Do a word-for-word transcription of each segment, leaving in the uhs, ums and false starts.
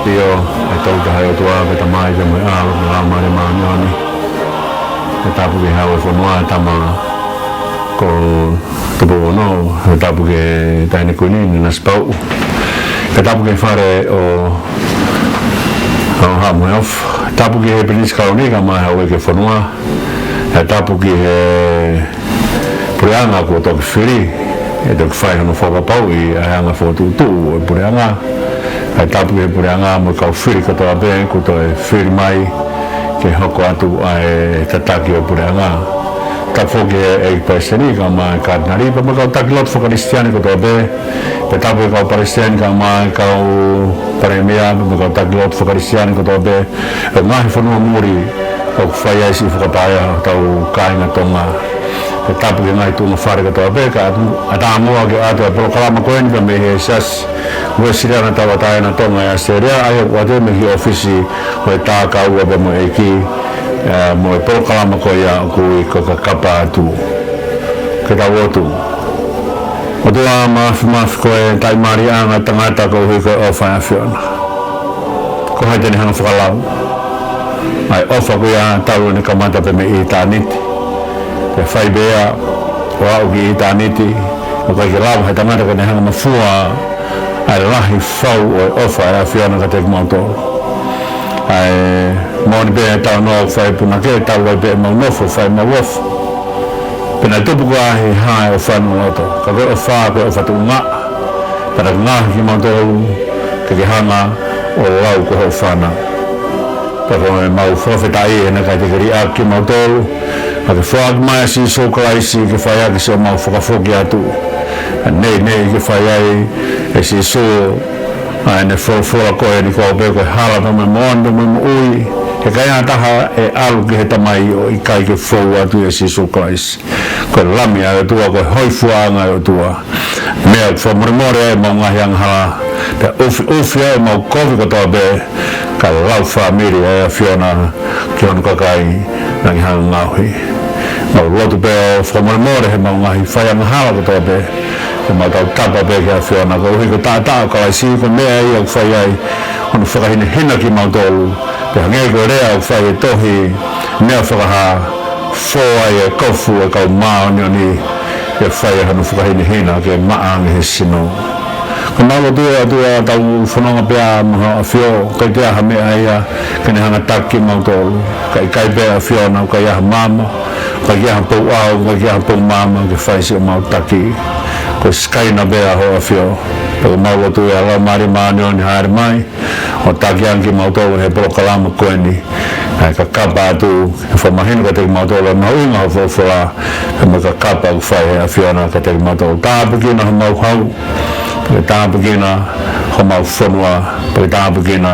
ʻIo, ʻe tolu taha ʻOtua, ko e Tamai, pea mo e ʻAlo, mo e Laumālie Māʻoniʻoni. Pea tapu ki he Hau ʻo e fonua, ʻa e tama ko Tupou Ono, pea tapu ki he Taʻahine Kuini, Nanasipauʻu. Pea tapu ki he fale ʻo, ʻo Haʻa Moheofo. Tapu ki he Pilinisi Kalauni, kae ʻumaʻā e Houʻeiki ʻo e fonua. Pea tapu ki he Puleʻanga kuo toki fili, ʻe toki fai hono fakapapauʻi ʻa e anga fokotuʻutuʻu ʻo e Puleʻanga. Kae tapu ki he Puleʻanga mo e kau fili kotoa pē kuo toe fili mai ke hoko atu ʻa e tataki ʻo e Puleʻanga. Tapu foki ki he ʻEiki Palesiteni kae ʻumaʻā e Katinali pea mo e kau taki lotu fakakalisitiane kotoa pē. Pea tapu ki he kau Palesiteni kae ʻumaʻā e kau Palēmia pea mo e kau taki lotu fakakalisitiane kotoa pē ʻo e ngaahi fonua muli ʻoku fai ai siʻi fakapaea hotau kāinga Tonga. Pea tapu ki he ngaahi tuʻunga fale kotoa pē, kae ʻatā muʻa ke ʻoatu ʻa e polokalama ko eni pea mei he Siasi Uēsiliana Tauʻatāina Tonga ʻi ʻAositelēlia, ʻa ia ʻoku ʻoatu mei he ʻōfisi ʻo e Tākaua pea mo e ʻEiki, ē, mo e polokalama ko ia ʻoku ui ko e Kakapa Atu. Ke tau lotu. ʻOtua Māfimafi, ko e taʻimālie ʻa e tangata koeʻuhi ko e ʻofa ʻa e ʻAfiona. Ko hai te ne hanga ʻo fakalau ʻa e ʻofa ko ia talu ʻene kamata pē mei ʻitāniti? Pea fai pē ia ʻo aʻu ki ʻitāniti, ʻoku ʻikai ke lava ʻe he tangata ke ne hanga ʻo mafua ʻa e lahi fau ʻo e ʻofa ʻa e ʻAfiona kiate kimautolu. ʻA e moʻoni pē ʻa e talanoa ʻoku fai ʻe he punake, talu ai pē ʻemau nofo, fai ʻemau ʻofa, pea naʻe tupu koā ʻi he hā e ʻofa ʻi hono loto? Ka ko e ʻofa, ko e ʻofa tuʻunga. Pea naʻa ke ngaohi kimautolu ke ke hanga ʻo lau ko hoʻo fānau. Pea ko ʻemau fakafetaʻi he naʻe ʻikai te ke liʻaki kimautolu, ka ke foaki mai ʻa Sīsū Kalaisi ke fai ʻaki siʻomau fakafoki atu. Pea neʻineʻi ke fai ai ʻe Sīsū ʻa ʻene folofola ko eni, ko au pē ko e hala pea mo e moʻoni pea mo e moʻui. He ʻikai ha taha ʻe ʻalu ki he Tamai ʻo ʻikai ke fou atu ʻia Sīsū Kalaisi. Ko e Lami ʻa e ʻOtua, ko e hōifuaʻanga ʻo e ʻOtua. Meʻa ʻoku fakamolemole ai ʻemau ngaahi angahala, pea ʻufiʻufi ai ʻemau kovi kotoa pē, kae lau fāmili ʻa e ʻAfiona ki hono kakai naʻa ke hanga ʻo ngaohi. Mau lotu pē ʻo fakamolemole heʻemau ngaahi faiangahala kotoa pē, pea mau tautapa pē ki he ʻAfiona, koeʻuhi ko e taʻataʻa ʻo Kalaisi, ko e meʻa ia ʻoku fai ai hono fakahinahina kimautolu. Pea hangē ko e lea ʻoku fai ʻe he tohi Meʻa Fakahā, fō ai e kofu ʻo e kau māʻoniʻoni, pea fai ai hono fakahinahina ke maʻa ange he sino. Ko ʻemau lotu ʻe ʻOtua, tau fononga pē ʻa e Hoʻo ʻAfio, ʻikai toe ʻi ai ha meʻa ia ke ne hanga ʻo taki kimautolu. Ka ʻikai pē ʻAfiona, ʻoku ʻikai ʻi ai ha maama, ʻoku ʻikai ʻi ai ha pou ʻao, ʻoku ʻikai ʻi ai ha pou maama ke fai siʻomau taki. Ko e Sikaina pē ʻa Hoʻo ʻAfio. Pea ko ʻemau lotu ia, Laumālie Māʻoniʻoni, hāʻele mai ʻo taki ange kimautolu he polokalama ko eni, ʻa e Kakapa Atu, ke fakamahino kiate kimautolu ʻa e mahuʻinga ʻo e folofola, pea mo e kakapa ʻoku fai ʻe he ʻAfiona kiate kimautolu. Tāpuekina homau hau, pea ke tāpuekina homau fonua, pea ke tāpuekina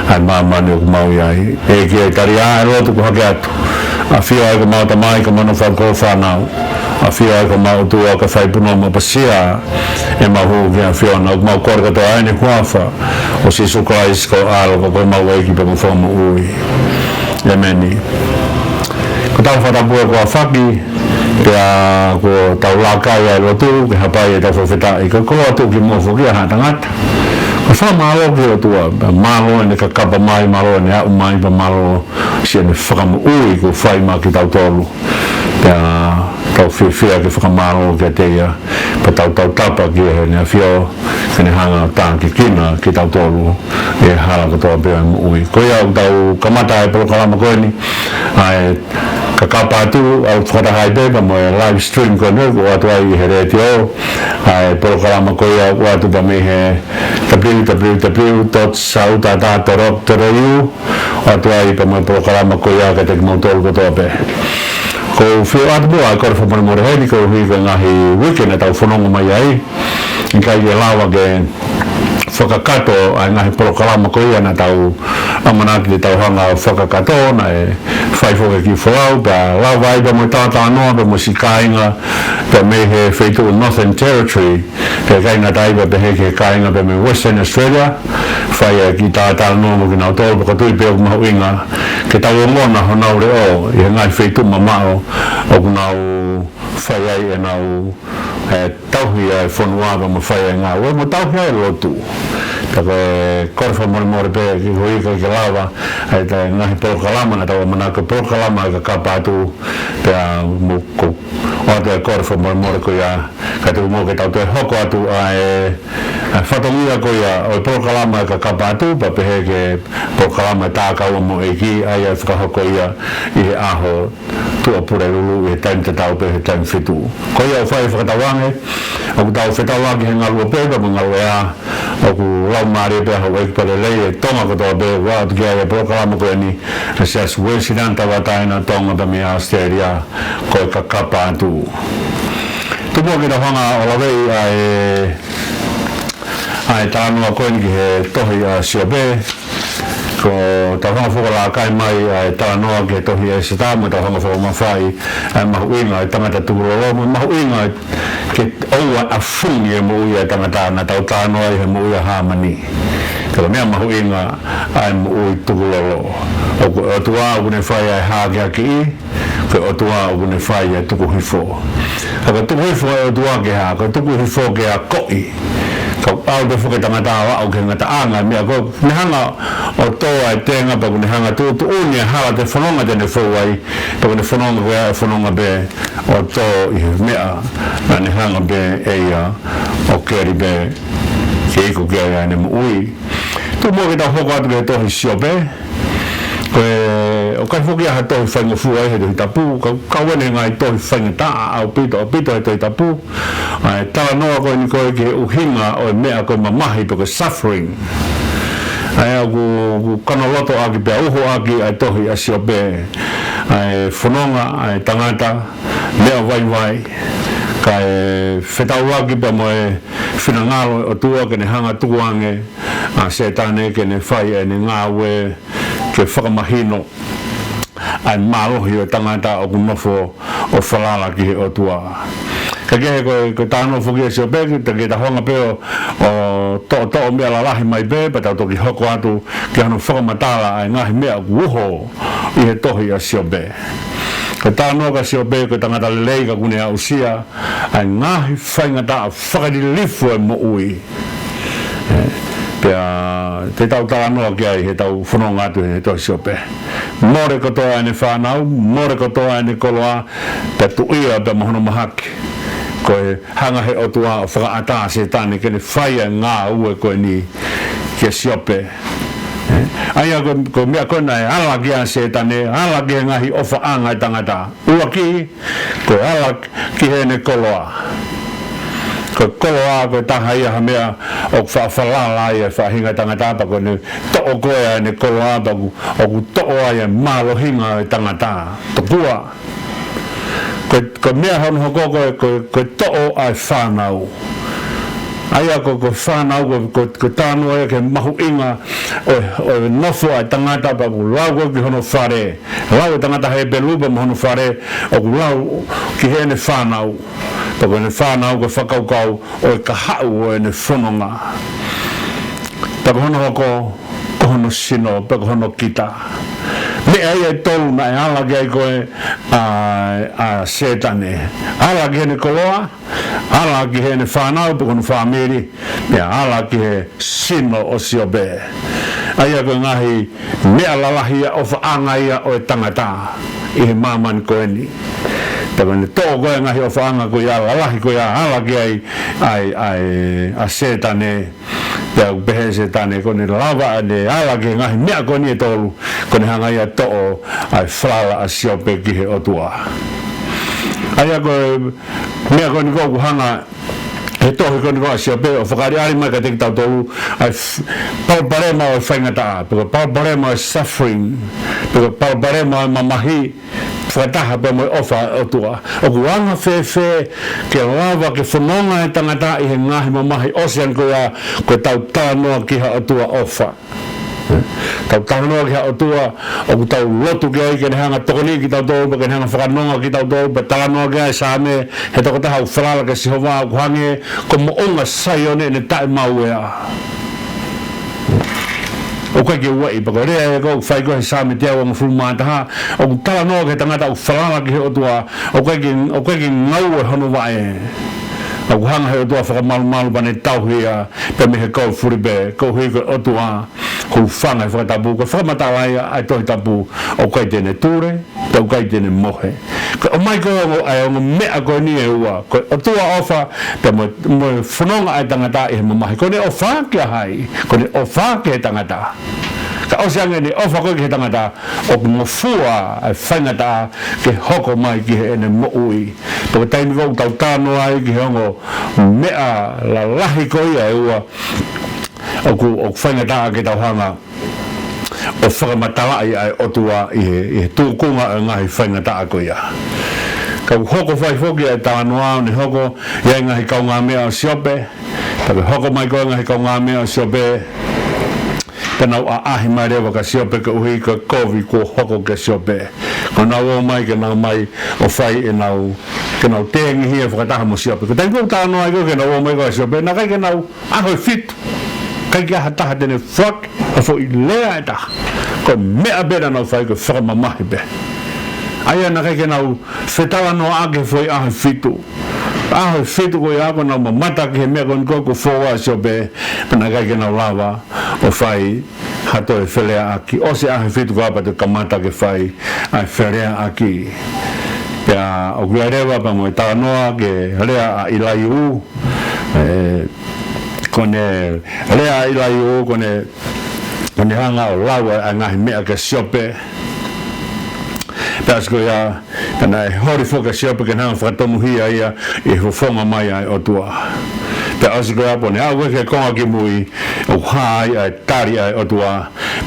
ʻa e māmani ʻoku mau ʻi ai. ʻEiki, ʻi he tali ʻa e lotu ʻoku hake atu, ʻAfio ai ko homau Tamai, ka mau nofo atu ko hoʻo fānau. ʻAfio ai ko homau ʻOtua, ka fai punou mo ʻapasia ʻemau hū ki he ʻAfiona. ʻOku mau kole kotoa ʻi he huafa ʻo Sīsū Kalaisi ko ho ʻAlo, ko homau ʻEiki pea mo e Fakamoʻui. ʻĒmeni. Ko ʻetau fakatapu ko e aofaki, pea kuo tau laka ʻi he lotu ke hapai ʻetau fakafetaʻi, ka ko e lotu ki muʻa foki ʻa haʻa tangata. Ko e fakamālō ki he ʻOtua, pea mālō ʻene kakapa mai, mālō ʻene aʻu mai, pea mālō siʻene fakamoʻui kuo fai maʻa kitautolu. Pea tau fiefia ke fakamālō kiate ia, pea tau tautapa ki heʻene ʻAfio ke ne hanga ʻo tākiekina kitautolu ʻi he hala kotoa pē ʻo e moʻui. Ko ia ʻoku tau kamata e polokalama ko eni, ʻa e Kakapa Atu, ʻoku fakataha ai pē pea mo e live stream ko eni ʻoku ʻoatu ai ʻi he letiō, ʻa e polokalama ko ia ʻoku ʻoatu pē mei he w w w dot sautata dot org dot a u, ʻoatu ai pē mo e polokalama ko ia kiate kimautolu kotoa pē. ʻOku ou fie ʻoatu muʻa ʻa e kole fakamolemole heni koeʻuhi ko e ngaahi uike naʻa tau fononga mai ai, ʻikai ke lava ke fakakakato ʻa e ngaahi polokalama ko ia naʻa tau ʻamanaki te tau hanga ʻo fakakakato, naʻe fai foki e kiʻi folau, pea lava ai pē mo e talatalanoa pea mo siʻi kāinga pē mei he feituʻu Northern Territory, pea ʻikai ngata ai pē pehē ki he kāinga pē mei Western Australia, fai e kiʻi talatalanoa mo kinautolu, pea ʻoku ou tui pē ʻoku mahuʻinga ke tau ongona honau leʻo ʻi he ngaahi feituʻu mamaʻo ʻoku nau fai ai ʻenau, ē, tauhi ʻa e fonua pea mo fai ʻa e ngāue mo tauhi ʻa e lotu. Ka ko e kole fakamolemole pē ki he ʻikai ke lava ʻa e ngaahi polokalama naʻa tau ʻamanaki ko e polokalama ʻa e kakapa atu, pea mou ʻoatu e kole fakamolemole ko ia, kae tuku muʻa ke tau toe hoko atu ʻa e, ʻa e fatongia ko ia ʻo e polokalama ʻa e kakapa atu, pea pehē ki he polokalama ʻa e Tākaua mo e ʻEiki, ʻa ia ʻe fakahoko ia ʻi he ʻaho Tuʻapulelulu ʻi he taimi tatau pē he taimi fitu. Ko ia ʻoku fai fakatauange, ʻoku tau fetauaki he ngaluope pea mo e ngaluʻea, ʻoku laumālie pē ʻa houʻeiki pea lelei e Tonga kotoa pē, ʻoatu ki ai e polokalama ko eni ʻa e Siasi Uēsiliana Tauʻatāina ʻo Tonga pea mei ʻAositelēlia, ko e kakapa atu. Tuku muʻa ke tau hanga ʻo laveʻi ʻa e, ʻa e talanoa ko eni ki he tohi ʻa Siope, ko ʻetau hanga foki ʻo laka mai ʻa e talanoa ki he tohi ʻa ʻEseta mo ʻetau hanga foki ʻo mafai ʻa e mahuʻinga ʻo e tangata tukulolo mo e mahuʻinga ke ʻoua ʻe fungi e moʻui ʻa e tangata naʻa tau talanoa ʻi he moʻui ʻa Hāmani. Ko e meʻa mahuʻinga ʻa e moʻui tukulolo. ʻOku, ʻOtua ʻoku ne fai ʻa e hakeakiʻi, ko e ʻOtua ʻoku ne fai ʻa e tuku hifo. Ka ko e tuku hifo ʻa e ʻOtua ke hā, ko e tuku hifo ke akoʻi. Kapau te foki tangata ʻo aʻu ki he ngataʻanga, meʻa ko ē, ne hanga ʻo tō ʻa e tenga pea ʻoku ne hanga tuʻutuʻuni ʻa e hala te fononga te ne fou ai, pea ʻoku ne fononga ko ia ʻe fononga pē ʻo tō ʻi he meʻa naʻa ne hanga pē ʻe ia ʻo keli pē ke iku ki ai ʻa ʻene moʻui. Tuku muʻa ke tau hoko atu ki he tohi Siope. Ko e, ʻoku ʻikai foki ia ha tohi faingofua ʻi he Tohi Tapu, ka, ka ʻoku ʻi ai e ngaahi tohi faingataʻa ʻaupito, ʻaupito he Tohi Tapu. ʻA e talanoa ko eni ko ē ki he ʻuhinga ʻo e meʻa ko e mamahi pe ko e suffering. ʻA ia ʻoku, ʻoku kanolotoʻaki pea uhoʻaki ʻa e tohi ʻa Siope. ʻA e fononga ʻa e tangata, meʻa vaivai, kae fetauaki pea mo e finangalo ʻo e ʻOtua ke ne hanga tukuange ʻa Sētane ke ne fai ʻene ngāue ke fakamahino ʻa e mālohi ʻo e tangata ʻoku nofo ʻo falala ki he ʻOtua. Ka ko e, ko e, ko e talanoa foki ʻa Siope, ke ta, ke ta hanga pē ʻo, ʻo toʻotoʻo meʻa lalahi mai pē, pea tau toki hoko atu ki hono fakamatala ʻa e ngaahi meʻa ʻoku uho ʻi he tohi ʻa Siope. Ko e talanoa kia Siope, ko e tangata lelei ka ʻoku ne aʻusia ʻa e ngaahi faingataʻa fakalilifu ʻo e moʻui. ʻE, pea te tau talanoa ki ai heʻetau fononga atu he tohi Siope. Mole kotoa ʻene fānau, mole kotoa ʻene koloa, pea tuʻia pea mo hono mahaki. Ko e hanga he ʻOtua ʻo fakaʻatā ʻa Sētane ke ne fai ʻa e ngāue ko eni kia Siope. ʻE, ʻa ia ko, ko e meʻa ko ē naʻe ala ki ai ʻa Sētane, ala ki he ngaahi ʻofaʻanga ʻa e tangata. ʻUluaki, ko e ala ki heʻene koloa. Ko e koloa, ko e taha ia ha meʻa ʻoku faʻa-falala ai ʻa e faʻahinga tangata pea ko ʻene toʻo ko ē ʻa ʻene koloa pea ʻoku, ʻoku toʻo ai ʻa e mālohinga ʻo e tangata. Tokua. Ko e, ko e meʻa hono hoko ko e, ko e, ko e toʻo ʻa e fānau. ʻA ia ko, ko e fānau, ko, ko, ko e talanoa ia ki he mahuʻinga ʻo, ʻo e nofo ʻa e tangata pea ʻoku lau ko ē ki hono fale. Lau e tangata Hepelū pea mo hono fale, ʻoku lau ki heʻene fānau. Pea ko ʻene fānau ko e fakakaukau ʻo e kahaʻu ʻo ʻene fononga. Pea ko hono hoko, ko hono sino, pea ko hono kita. Meʻa ia ʻe tolu naʻe ala ki ai ko ē ʻa, ʻa Sētane. Ala ki heʻene koloa, ala ki heʻene fānau, pea ko hono fāmili, pea ala ki he sino ʻo Siope. ʻA ia ko e ngaahi meʻa lalahi ia, ʻofaʻanga ia ʻo e tangata ʻi he māmani ko eni. Pea ko ʻene toʻo ko ē ngaahi ʻofaʻanga ko ia, lalahi ko ia, ala ki ai ʻa e, ʻa e, ʻa Sētane. Pea ʻoku pehē ʻe Sētane, ko ʻene lava ʻene ala ki he ngaahi meʻa ko eni ʻe tolu, ko ʻene hanga ia ʻo toʻo ʻa e falala ʻa Siope ki he ʻOtua. ʻA ia ko e meʻa ko eni ko ē ʻoku hanga he tohi ko eni ko ē ʻa Siope ʻo fakaʻaliʻali mai kiate kitautolu ʻa e f-, palopalema ʻo e faingataʻa, pe ko e palopalema ʻo e suffering, pe ko e palopalema ʻo e mamahi, fakataha pea mo e ʻofa ʻa e ʻOtua. ʻOku anga fēfē ke lava ke fononga e tangata ʻi he ngaahi mamahi ʻosi ange ko ia, ko ʻetau talanoa ki ha ʻOtua ʻofa. Tau talanoa ki ha ʻOtua ʻoku tau lotu ki ai ke ne hanga tokoniʻi kitautolu, pea ke ne hanga fakanonga kitautolu, pea talanoa ki ai ʻa e Saame, he tokotaha ʻoku falala kia Sihova ʻoku hangē ko Moʻunga Saione ʻene taʻemaueʻa. ʻOku ʻikai ke ueʻi, pea ko e lea ia ko ē ʻoku fai ko ē he Saame teau hongofulu mā taha, ʻoku talanoa ki he tangata ʻoku falala ki he ʻOtua, ʻoku ʻikai ke, ʻoku ʻikai ke ngaue hono vaʻe. ʻOku hanga he ʻOtua ʻo fakamalumalu pea ne tauhi ia pea mei he kau fulipē, koeʻuhi ko e ʻOtua, hūfanga he fakatapu, ko e fakamatala ia ʻa e Tohi Tapu, ʻoku ʻikai te ne tule, pea ʻoku ʻikai te ne mohe. Ko e ʻomai ko ē ʻa e ongo, ʻa e ongo meʻa ko eni ʻe ua, ko e ʻOtua ʻofa, pea mo, mo e fononga ʻa e tangata ʻi he mamahi. Ko ʻene ʻofa kia hai? Ko ʻene ʻofa ki he tangata. Ka ʻosi ange ʻene ʻofa ko ē ki he tangata, ʻoku ngofua ʻa e faingataʻa ke hoko mai ki heʻene moʻui. Pea ko e taimi ko ē ʻoku tau talanoa ai ki he ongo meʻa lalahi ko ia ʻe ua, ʻoku, ʻoku faingataʻa ke tau hanga ʻo fakamatalaʻi ʻa e ʻOtua ʻi he, ʻi he tūkunga ʻo e ngaahi faingataʻa ko ia. Ka ʻoku hoko fai foki ʻa e talanoa ʻo ne hoko ia ʻi he ngaahi kaungāmeʻa ʻo Siope, pea ko e hoko mai ko ē ʻa e ngaahi kaungāmeʻa ʻo Siope, pea nau ʻaʻahi mai leva kia Siope koeʻuhi ko e kovi kuo hoko kia Siope. Ka nau ō mai ke nau mai ʻo fai ʻenau, ke nau tengihia fakataha mo Siope. Ko e taimi ko ē ʻoku talanoa ai ko ē ke nau ō mai ko ē kia Siope, naʻe ʻikai ke nau, ʻaho ʻe fitu, ʻikai ke ʻi ai ha taha te ne foaki ha foʻi lea ʻe taha. Ko e meʻa pē naʻa nau fai ko e fakamamahi pē. ʻA ia naʻe ʻikai ke nau fetalanoaʻaki he foʻi ʻaho ʻe fitu. ʻAho ʻe fitu ko ia kuo nau mamata ki he meʻa ko eni ko ē kuo foua ʻe Siope, pea naʻe ʻikai ke nau lava ʻo fai ha toe feleaʻaki. ʻOsi ʻaho ʻe fitu ko ia pea toki kamata ke fai ʻa e feleaʻaki. Pea ʻoku ʻi ai leva pea mo e talanoa ki he lea ʻa ʻIlaiū, ē, ko ʻene lea ʻa ʻIlaiū, ko ʻene, ko ʻene hanga ʻo lau ʻa e ngaahi meʻa kia Siope. Pea ʻosi ko ia, pea naʻe holi foki ʻa Siope ke ne hanga ʻo fakatonuhia ia ʻi he fofonga mai ʻa e ʻOtua. Pea ʻosi ko ia pea ne aʻu ki he konga kimui, ʻoku hā ai ʻa e tali ʻa e ʻOtua.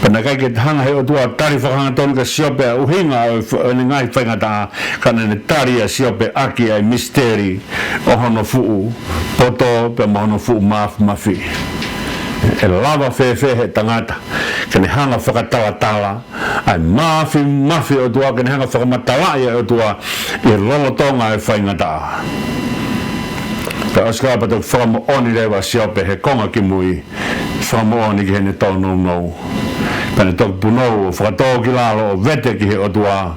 Pea naʻe ʻikai ke hanga he ʻOtua ʻo tali fakahangatonu kia Siope ʻa e ʻuhinga ʻo e f-, ʻene ngaahi faingataʻa, ka naʻa ne tali ʻa Siope ʻaki ʻa e misiteli ʻo hono fuʻu poto pea mo hono fuʻu māfimafi. ʻE lava fēfē he tangata ke ne hanga ʻo fakatalatala ʻa e māfimafi ʻo e ʻOtua, ke ne hanga ʻo fakamatalaʻi ʻa e ʻOtua ʻi he lolotonga ʻo e faingataʻa? Pea ʻosi ko ia pea toki fakamoʻoni leva ʻa Siope he konga kimui, fakamoʻoni ki heʻene tōnounou. Pea ne toki punou ʻo fakatōkilalo ʻo vete ki he ʻOtua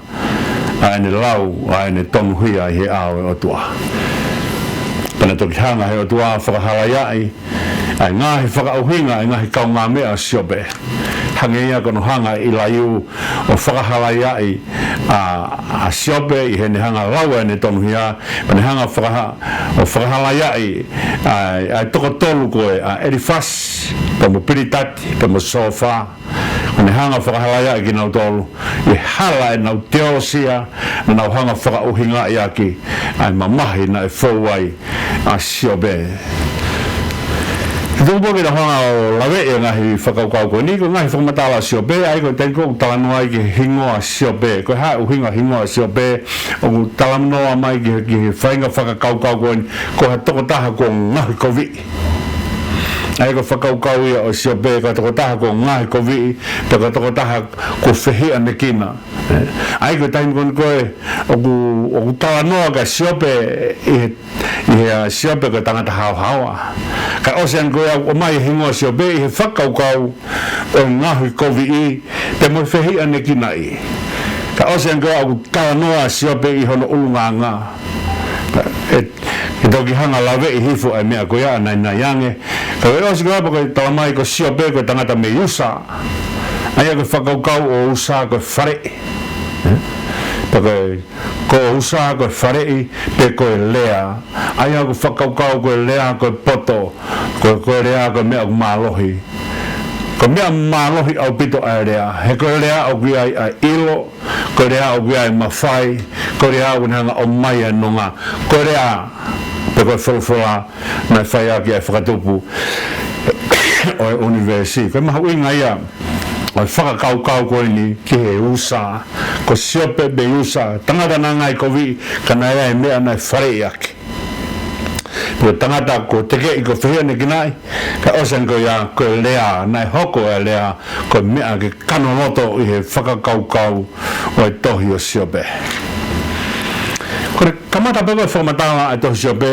ʻa ʻene lau, ʻa ʻene tonuhia ʻi he ʻao ʻo e ʻOtua. Pea ne toki hanga he ʻOtua ʻo fakahalaiaʻi ʻa e ngaahi fakaʻuhinga ʻa e ngaahi kaungāmeʻa ʻo Siope. Hangē ia ko hono hanga ʻe ʻIlaiū ʻo fakahalaiaʻi ʻa, ʻa Siope ʻi heʻene hanga ʻo lau ʻa ʻene tonuhia, pea ne hanga ʻo fakaha-, ʻo fakahalaiaʻi ʻa, ʻa e toko tolu ko ē, ʻa ʻElifasi, pea mo Pilitati, pea mo Sōfa. Pea ne hanga ʻo fakahalaiaʻi kinautolu ʻi he hala ʻenau teolosia, naʻa nau hanga ʻo fakaʻuhingaʻi ʻaki ʻa e mamahi naʻe fou ai ʻa Siope. He tuku pē ke tau hanga ʻo laveʻi ʻa e ngaahi fakakaukau ko eni, ko e ngaahi fakamatala ʻo Siope, ʻa ia ko e taimi ko ē ʻoku talanoa ai ki he hingoa Siope, ko e hā e ʻuhinga hingoa Siope, ʻoku talanoa mai ki he, ki he faʻahinga fakakaukau ko eni, ko ha tokotaha kuo ngaohikoviʻi. ʻA ia ko e fakakaukau ia ʻo Siope, ko ha tokotaha kuo ngaohikoviʻi, pe ko ha tokotaha kuo fehiʻanekina. ʻA ia ko e taimi ko eni ko ē ʻoku, ʻoku talanoa kia Siope ʻi he, ʻi he ʻa Siope ko e tangata haohaoa. Ka ʻosi ange ko ia ʻoku ʻomai e hingoa Siope ʻi he fakakaukau ʻo e ngaohikoviʻi, pea mo e fehiʻanekinaʻi. Ka ʻosi ange ko ia ʻoku talanoa ʻa Siope ʻi hono ʻulungaanga. ʻE, ʻe toki hanga ʻo laveʻi hifo ʻa e meʻa ko ia ʻa e naʻinaʻi ange. Ka ko e ʻosi ko ia pea ko e talamai ko Siope ko e tangata mei ʻUsa. ʻA ia ko e fakakaukau ʻo ʻUsa ko e faleʻi. Pea ko e, ko ʻUsa ko e faleʻi, pe ko e lea. ʻA ia ko e fakakaukau ko e lea ko e poto, ko, ko e lea ko e meʻa ʻoku mālohi. Ko e meʻa mālohi ʻaupito ʻa e lea. He ko e lea ʻoku ʻi ai ʻa e ʻilo, ko e lea ʻoku ʻi ai e mafai, ko e lea ʻoku ne hanga ʻo ʻomai ʻa e nonga. Ko e lea, pe ko e folofola, naʻe fai ʻaki ʻa e fakatupu ʻo e ʻunivēsi. Ko e mahuʻinga ia ʻo e fakakaukau ko eni ki he ʻUsa, ko Siope mei ʻUsa, tangata naʻe ngaohikoviʻi, ka naʻe ʻi ai e meʻa naʻe faleʻi ʻaki. Ko e tangata kuo tekeʻi ko e fehiʻanekinaʻi, ka ʻosi ange ko ia ko e lea, naʻe hoko ʻa e lea ko e meʻa ke kanoloto ʻi he fakakaukau ʻo e tohi ʻo Siope. Ko e kamata pē ko e fakamatala ʻa e tohi Siope,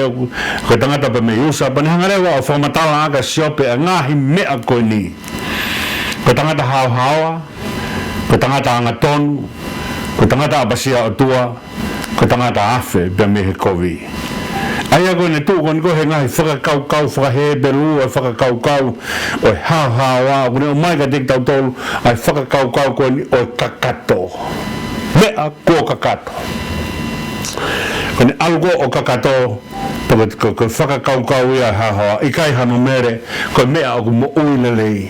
ko e tangata pē mei ʻUsa, pea ne hanga leva ʻo fakamatala ʻaki ʻa Siope ʻa e ngaahi meʻa ko eni. Ko e tangata haohaoa, ko e tangata angatonu, ko e tangata ʻapasia ʻOtua, ko e tangata afe pea mei he kovi. ʻA ia ko ʻene tuʻu ko eni ko ē he ngaahi fakakaukau faka-Hepelū, ʻa e fakakaukau ʻo e haohaoa, ʻoku ne ʻomai kiate kitautolu ʻa e fakakaukau ko eni ʻo e kakato. Meʻa kuo kakato. Ko ʻene ʻalu ko ē ʻo kakato, ko, ko, ko e fakakaukau ia ʻa e haohaoa, ʻikai hano mele, ko e meʻa ʻoku moʻui lelei.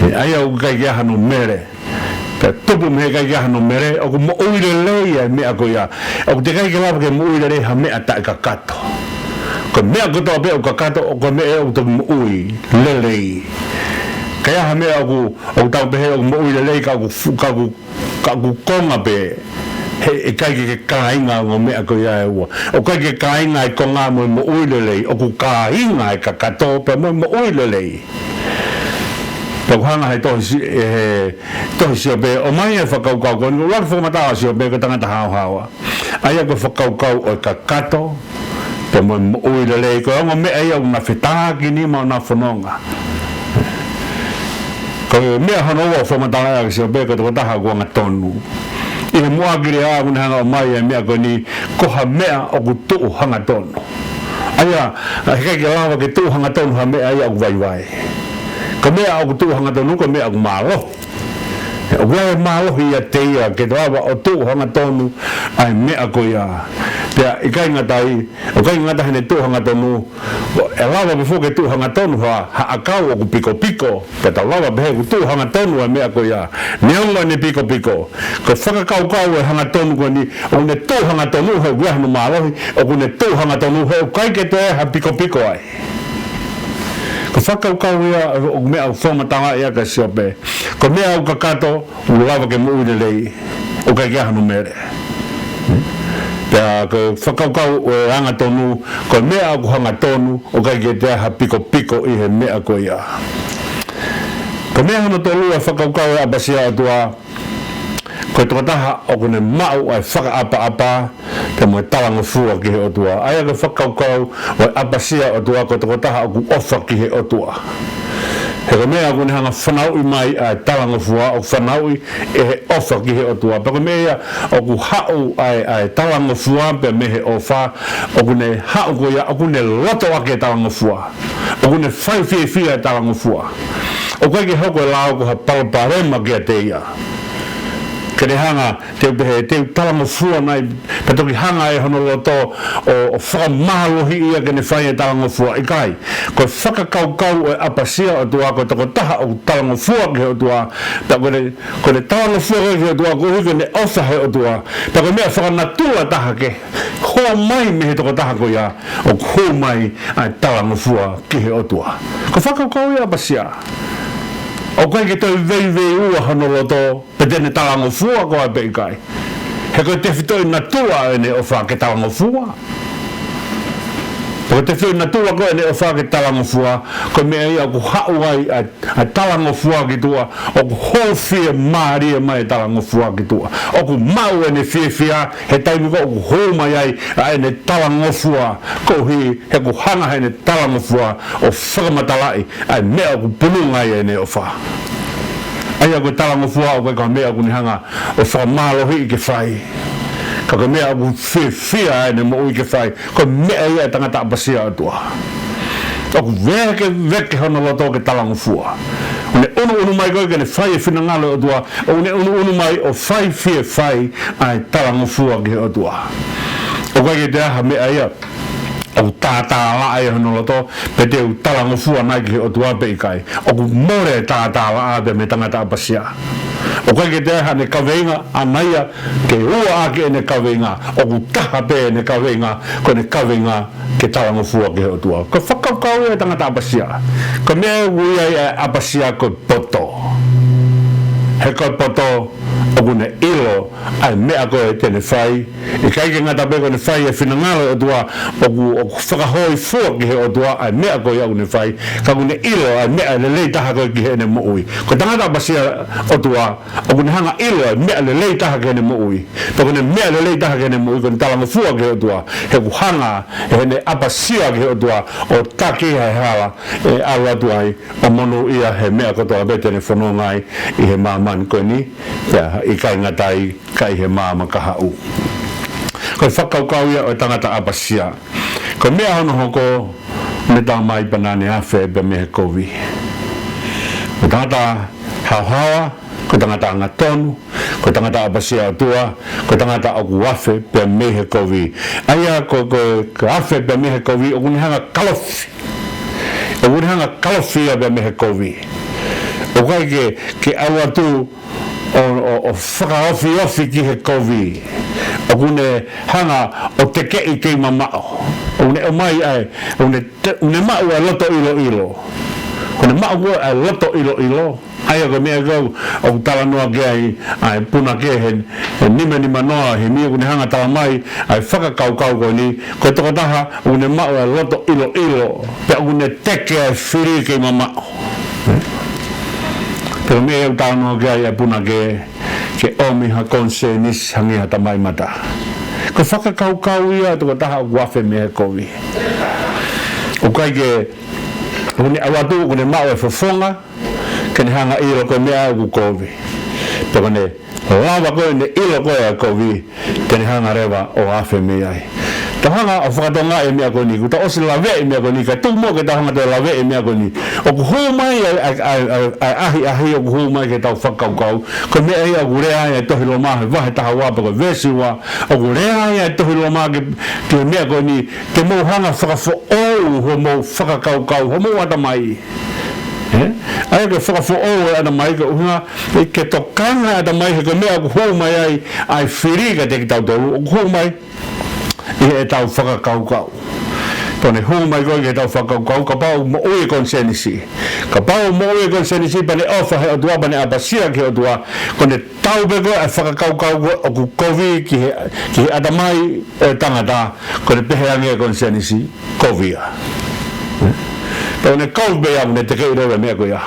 ʻA ia ʻoku ʻikai ke ʻi ai hano mele. Pea tupu mei he ʻikai ke ʻi ai hano mele, ʻoku moʻui lelei ʻa e meʻa ko ia. ʻOku teʻeki ai ke lava ke moʻui lelei ha meʻa taʻekakato. Ko e meʻa kotoa pē ʻoku kakato, ʻoku, ko e meʻa ia ʻoku toki moʻui lelei. Ka ʻi ai ha meʻa ʻoku, ʻoku tau pehē ʻoku moʻui lelei ka ʻoku fu-, ka ʻoku, ka ʻoku konga pē, he ʻikai ke, ke kāinga ʻa e ongo meʻa ko ia ʻe ua. ʻOku ʻikai ke kāinga e konga mo e moʻui lelei, ʻoku kāinga e kakato pē mo e moʻui lelei. Pea ʻoku hanga ʻe he tohi Si-, ʻe he tohi Siope ʻo ʻomai e fakakaukau ko eni, ʻuluaki fakamatala ʻa Siope ko e tangata haohaoa. ʻA ia ko e fakakaukau ʻo e kakato, pea mo e moʻui lelei, ko e ongo meʻa ia ʻoku na fetakinima ʻo na fononga. Ko e meʻa hono ua ʻoku fakamatalaʻi ʻaki ʻe Siope ko e tokotaha ʻoku angatonu. ʻI he muʻaki lea ʻoku ne hanga ʻo ʻomai e meʻa ko eni, ko ha meʻa ʻoku tuʻu hangatonu. ʻA ia, ʻa, heʻikai ke lava ke tuʻu hangatonu ha meʻa ia ʻoku vaivai. Ko e meʻa ʻoku tuʻu hangatonu, ko e meʻa ʻoku mālohi. ʻOku ʻi ai e mālohi ʻiate ia ke lava ʻo tuʻu hangatonu ʻa e meʻa ko ia. Pea ʻikai ngata ai, ʻoku ʻikai ngata heʻene tuʻu hangatonu, ʻe lava pē foki ke tuʻu hangatonu ha, ha ʻakau ʻoku pikopiko. Pea tau lava pehē ʻoku tuʻu hangatonu ʻa e meʻa ko ia. Neongo ʻene pikopiko. Ko e fakakaukau ʻo e hangatonu ko eni, ʻoku ne tuʻu hangatonu he ʻoku ʻi ai hano mālohi, ʻoku ne tuʻu hangatonu he ʻoku ʻikai ke toe ha pikopiko ai. Ko e fakakaukau ia ʻoku meʻa ʻoku fakamatalaʻi ʻaki ʻe Siope. Ko e meʻa ʻoku kakato, ʻoku lava ke moʻui lelei, ʻoku ʻikai ke ʻi ai hano mele. Pea ko e fakakaukau ʻo e angatonu, ko e meʻa ʻoku hangatonu, ʻoku ʻikai ke toe ha pikopiko ʻi he meʻa ko ia. Ko e meʻa hono tolu ʻa e fakakaukau ʻo e ʻapasia ʻOtua, ko e tokotaha ʻoku ne maʻu ʻa e fakaʻapaʻapa, pea mo e talangofua ki he ʻOtua. ʻA ia ko e fakakaukau ʻo e ʻapasia ʻOtua ko e tokotaha ʻoku ʻofa ki he ʻOtua. He ko e meʻa ʻoku ne hanga ʻo fanauʻi mai ʻa e talangofua, ʻoku fanauʻi ʻe he ʻofa ki he ʻOtua. Pea ko e meʻa ia ʻoku haʻu ʻa e, ʻa e talangofua pea mei he ʻofa, ʻoku ne haʻu ko ia, ʻoku ne loto ʻaki e talangofua. ʻOku ne fai fiefia e talangofua. ʻOku ʻikai ke hoko e lao ko ha palopalema kiate ia. Ke ne hanga, te u pehē, te u talangofua nai, pea toki hanga ʻe hono loto ʻo, ʻo fakamālohiʻi ia ke ne fai e talangofua. ʻIkai, ko e fakakaukau ʻo e ʻapasia ʻOtua ko e tokotaha ʻoku talangofua ki he ʻOtua. Pea ko ʻene, ko ʻene talangofua ko ē ki he ʻOtua, koeʻuhi ko ʻene ʻofa he ʻOtua. Pea ko e meʻa fakanatula taha ke hū mai mei he tokotaha ko ia, ʻoku hū mai ʻa e talangofua ki he ʻOtua. Ko e fakakaukau ia ʻapasia. ʻOku ʻikai ke toe veiveiua hono loto, pe te ne talangofua koā pe ʻikai. He ko e tefitoʻi natula ʻo ʻene ʻofa ke talangofua. Ko e tefitoʻi natula ko ē ʻene ʻofa ke talangofua, ko e meʻa ia ʻoku haʻu ai ʻa e, ʻa e talangofua ki tuʻa, ʻoku hū fiemālie mai e talangofua ki tuʻa. ʻOku maʻu ʻene fiefia, he taimi ko ē ʻoku hū mai ai ʻa ʻene talangofua, koeʻuhi he ʻoku hanga heʻene talangofua ʻo fakamatalaʻi ʻa e meʻa ʻoku pununga ai ʻene ʻofa. ʻA ia ko e talangofua ʻoku ʻikai ko ha meʻa ʻoku ne hanga ʻo fakamālohiʻi ke fai. Ka ko e meʻa ʻoku fiefia ai ʻene moʻui ke fai, ko e meʻa ia ʻa e tangata ʻapasia ʻOtua. ʻOku vekeveke hono loto ke talangofua. ʻOku ne ʻunuʻunu mai ko ē ke ne fai e finangalo ʻo e ʻOtua, ʻoku ne ʻunuʻunu mai ʻo fai fiefia ʻa e talangofua ki he ʻOtua. ʻOku ʻikai ke toe ʻi ai ha meʻa ia ʻoku tātālaʻa ai hono loto, pe te u talangofua nai ki he ʻOtua pe ʻikai. ʻOku mole e tātālaʻa pea mei he tangata ʻapasia. ʻOku ʻikai ke toe ʻi ai haʻane kaveinga ʻaʻana ia ke ua ʻaki ʻene kaveinga. ʻOku taha pē ʻene kaveinga, ko ʻene kaveinga ke talangofua ki he ʻOtua. Ko e fakakaukau ia ʻa e tangata ʻapasia. Ko e meʻa ʻoku ui ai ʻa e ʻapasia ko e poto. He ko e poto ʻoku ne ʻilo ʻa e meʻa ko ē te ne fai, ʻikai ke ngata pē ko ʻene fai e finangalo ʻo e ʻOtua, ʻoku, ʻoku fakahōifua ki he ʻOtua ʻa e meʻa ko ia ʻoku ne fai, ka ʻoku ne ʻilo ʻa e meʻa lelei taha ko ē ki heʻene moʻui. Ko e tangata ʻapasia ʻOtua, ʻoku ne hanga ʻo ʻilo ʻa e meʻa lelei taha ki heʻene moʻui. Pea ko ʻene meʻa lelei taha ki heʻene moʻui, ko ʻene talangofua ki he ʻOtua. He ʻoku hanga ʻe heʻene ʻapasia ki he ʻOtua ʻo taki ʻa e hala ʻe ʻalu atu ai, ʻo monūʻia he meʻa kotoa pē te ne fononga ai ʻi he māmani ko eni, pea ʻikai ngata ai ka ʻi he maama kahaʻu. Ko e fakakaukau ia ʻo e tangata ʻapasia. Ko e meʻa hono hoko, ne talamai pea naʻa ne afe pea mei he kovi. Ko e tangata haohaoa, ko e tangata angatonu, ko e tangata ʻapasia ʻOtua, ko e tangata ʻoku afe pea mei he kovi. ʻA ia ko, ko, ko e afe pea mei he kovi, ʻoku ne hanga kalofi. ʻOku ne hanga kalofi ia pea mei he kovi. ʻOku ʻikai ke, ke ʻalu atu ʻo, ʻo, ʻo fakaofiofi ki he kovi. ʻOku ne hanga ʻo tekeʻi kei mamaʻo. ʻOku ne ʻomai ai, ʻoku ne te-, ʻoku ne maʻu ʻa e loto ʻiloʻilo. ʻOku ne maʻu ko ē ʻa e loto ʻiloʻilo. ʻA ia ko e meʻa ko ē ʻoku talanoa ki ai ʻa e punake he, he nimanima noa, he meʻa ʻoku ne hanga talamai ʻa e fakakaukau ko eni, ko e tokotaha ʻoku ne maʻu ʻa e loto ʻiloʻilo, pea ʻoku ne teke ʻa e fili kei mamaʻo. Pea ko e meʻa ʻoku talanoa ki ai ʻa e punake, ke ʻomi ha konisēnisi hangē ha tamai mata. Ko e fakakaukau ia ʻa e tokotaha ʻoku afe mei he kovi. ʻOku ʻikai ke, ʻoku ne ʻalu atu, ʻoku ne maʻu e fofonga, ke ne hanga ʻilo ko e meʻa ʻoku kovi. Pea ko ʻene lava ko ē ʻene ʻilo ko ē ʻa e kovi, te ne hanga leva ʻo afe mei ai. Tau hanga ʻo fakatokangaʻi e meʻa ko eni, kuo tau ʻosi laveʻi e meʻa ko eni, ka tuku muʻa ke tau hanga ʻo toe laveʻi e meʻa ko eni. ʻOku hū mai ʻa e, ʻa e, ʻa e, ʻa e, ʻa e ʻahiʻahi, ʻoku hū mai ki heʻetau fakakaukau. Ko e meʻa ia ʻoku lea ai ʻa e Tohi Roma he vahe taha ua pea ko e veesi ua, ʻoku lea ai ʻa e Tohi Roma ki, ki he meʻa ko eni, ke mou hanga ʻo fakafoʻou homou fakakaukau, homou ʻatamai. Ē? ʻA ia ke fakafoʻou e ʻatamai, ko e ʻuhinga, ē, ke tokanga e ʻatamai he ko e meʻa ʻoku hū mai ai ʻa e fili kiate kitautolu, ʻoku hū mai ʻi heʻetau fakakaukau. Pea ne hū mai ko ē ki heʻetau fakakaukau, kapau ʻoku moʻui e konisēnisi. Kapau ʻoku moʻui e konisēnisi pea ne ʻofa he ʻOtua, pea ne ʻapasia ki he ʻOtua, ko ʻene tau pē ko ē ʻa e fakakaukau ko ē ʻoku kovi ki he, ki he ʻatamai ʻo e tangata, ko ʻene pehē ange e konisēnisi, kovi ia. Pea ʻoku ne kovi pē ia, ʻoku ne tekeʻi leva e meʻa ko ia.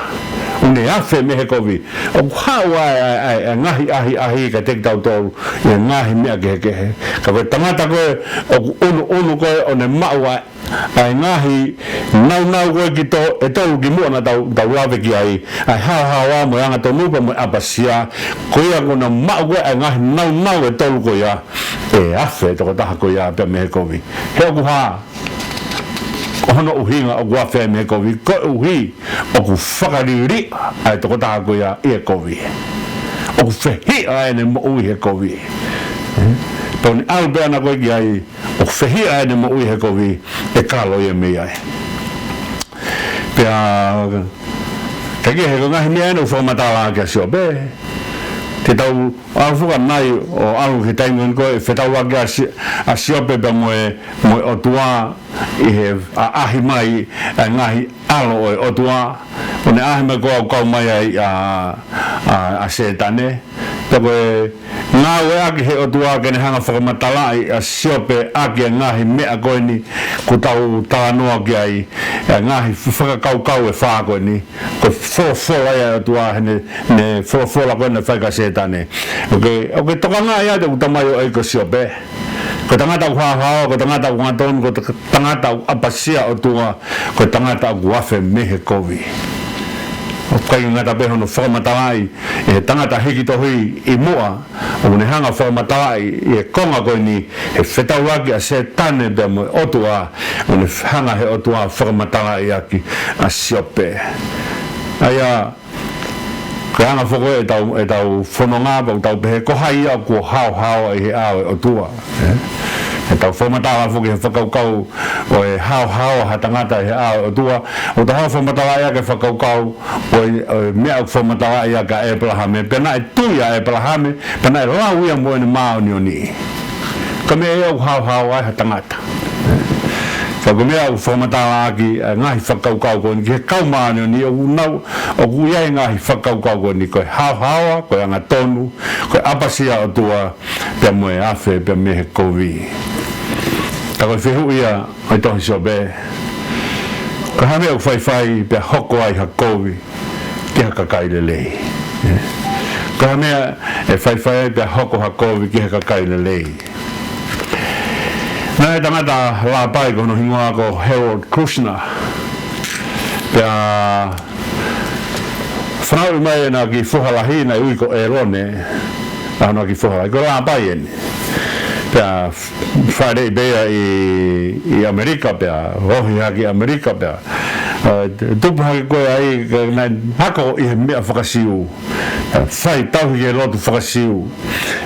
ʻOku ne afe mei he kovi. ʻOku haʻu ʻa e, ʻa e, ʻa e, ʻa e ngaahi ʻahiʻahi kiate kitautolu ʻi he ngaahi meʻa kehekehe. Ka ko e tangata ko ē ʻoku ʻunuʻunu ko ē ʻo ne maʻu ʻa e, ʻa e ngaahi naunau ko ē ki to-, ʻe tolu kimuʻa naʻa tau, tau lave ki ai, ʻa e haohaoa mo e angatonu pea mo e ʻapasia, ko ia kuo ne maʻu ko ē ʻa e ngaahi naunau ʻe tolu ko ia, ʻe afe e tokotaha ko ia pea mei he kovi. He ʻoku hā, ʻa hono ʻuhinga ʻoku afe ai mei he kovi, koeʻuhi ʻoku fakaliliʻa ʻa e tokotaha ko ia ʻi he kovi. ʻOku fehiʻa ʻene moʻui he kovi. Pea ʻoku ne ʻalu pē ʻana ko ē ki ai, ʻoku fehiʻa ʻene moʻui he kovi, ʻe kalo ia mei ai. Pea, ka ke he ko e ngaahi meʻa eni ʻoku fakamatala ki ai ʻa Siope. Te tau ʻalu foki ʻanai ʻo ʻalu ki he taimi ko ē, fetauʻaki ʻa Si-, ʻa Siope pea mo e, mo e ʻOtua ʻi he ʻaʻahi mai ʻa e ngaahi ʻalo ʻo e ʻOtua. ʻO ne ʻaʻahi mai ko ē ʻo kau mai ai ʻa, ʻa, ʻa Sētane. Pea ko e ngāueʻaki he ʻOtua ke ne hanga ʻo fakamatalaʻi ʻa Siope ʻaki e ngaahi meʻa ko eni kuo tau talanoa ki ai, e ngaahi fakakaukau ʻe fā ko eni. Ko e folofola ia ʻa e ʻOtua heʻene, ne folofola ko ē naʻe fai kia Sētane. ʻOku ke, ʻoku ke tokangaʻi atu ʻeku tamaioʻeiki ko Siope. Ko e tangata ʻoku haohaoa, ko e tangata ʻoku angatonu, ko e ta-, tangata ʻoku ʻapasia ʻOtua, ko e tangata ʻoku afe mei he kovi. ʻOku ʻikai ngata pē hono fakamatalaʻi ʻe he tangata hiki tohi ʻi muʻa, ʻoku ne hanga ʻo fakamatalaʻi ʻi he konga ko eni, he fetauʻaki ʻa Sētane pea mo e ʻOtua, ʻoku ne hanga he ʻOtua ʻo fakamatalaʻi ʻaki ʻa Siope. ʻA ia, ko e anga foki ʻetau, ʻetau fononga, pea ʻoku tau pehē ko hai ia kuo haohaoa ʻi he ʻao ʻo e ʻOtua. Ē? ʻEtau fakamatala foki he fakakaukau ʻo e haohaoa ha tangata ʻi he ʻao ʻo e ʻOtua, ʻoku tau hanga ʻo fakamatalaʻi ʻaki e fakakaukau ʻo e, ʻo e meʻa ʻoku fakamatalaʻi ʻaki ʻa ʻĒpalahame, pea naʻe tui ʻa ʻĒpalahame, pea naʻe lau ia mo ʻene māʻoniʻoni. Ko e meʻa ia ʻoku haohaoa ai ha tangata. Ka ko e meʻa ʻoku fakamatalaʻaki ʻa e ngaahi fakakaukau ko eni ki he kau māʻoniʻoni ʻoku nau, ʻoku ʻi ai e ngaahi fakakaukau ko eni ko e haohaoa, ko e angatonu, ko e ʻapasia ʻOtua, pea mo e afe, pea mei he kovi. Ka ko e fehuʻi ia ʻo e tohi Siope. Ko e hā e meʻa ʻoku faifai pea hoko ai ha kovi ki ha kakai lelei. Ko e hā e meʻa ʻe faifai ai pea hoko ha kovi ki ha kakai lelei. Naʻe ʻi ai e tangata lāpai ko hono hingoa ko Harold Kushner. Pea fanauʻi mai ʻena kiʻi foha lahi naʻe ui ko ʻĒlone, ʻa hono kiʻi foha lahi, ko e lāpai eni. pea fāʻeleʻi pē ia ʻi, ʻi ʻAmelika pea, ohi hake ʻi ʻAmelika pea. ʻA, tupu hake ko ē ai, ka naʻe hako ʻi he meʻa faka-Siu. Pea fai tauhi ki he lotu faka-Siu.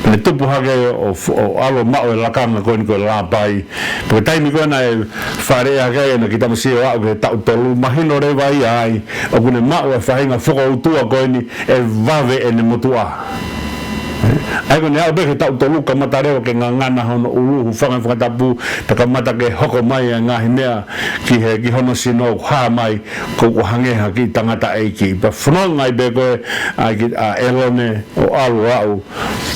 Pea ne tupu hake ʻo, ʻo ʻalu ʻo maʻu e lakanga ko eni ko e Lāpai. Pea ko e taimi ko ē naʻe fāʻeleʻi hake ai ʻena kiʻi tamasiʻi ʻo aʻu ki he taʻu tolu, mahino leva ia ai ʻoku ne maʻu e faʻahinga fokoutua ko eni ʻe vave ʻene motuʻa. ʻA ia ko ʻene aʻu pē ki he taʻu tolu kamata leva ke ngangana hono ʻulu, hūfanga he fakatapu, pea kamata ke hoko mai e ngaahi meʻa ki he, ki hono sino, hā mai, ko, ko e hangē ha kiʻi tangataʻeiki. Pea fononga ai pē ko ē, ʻa e kiʻi, ʻa ʻElone, ʻo ʻalu ʻo aʻu,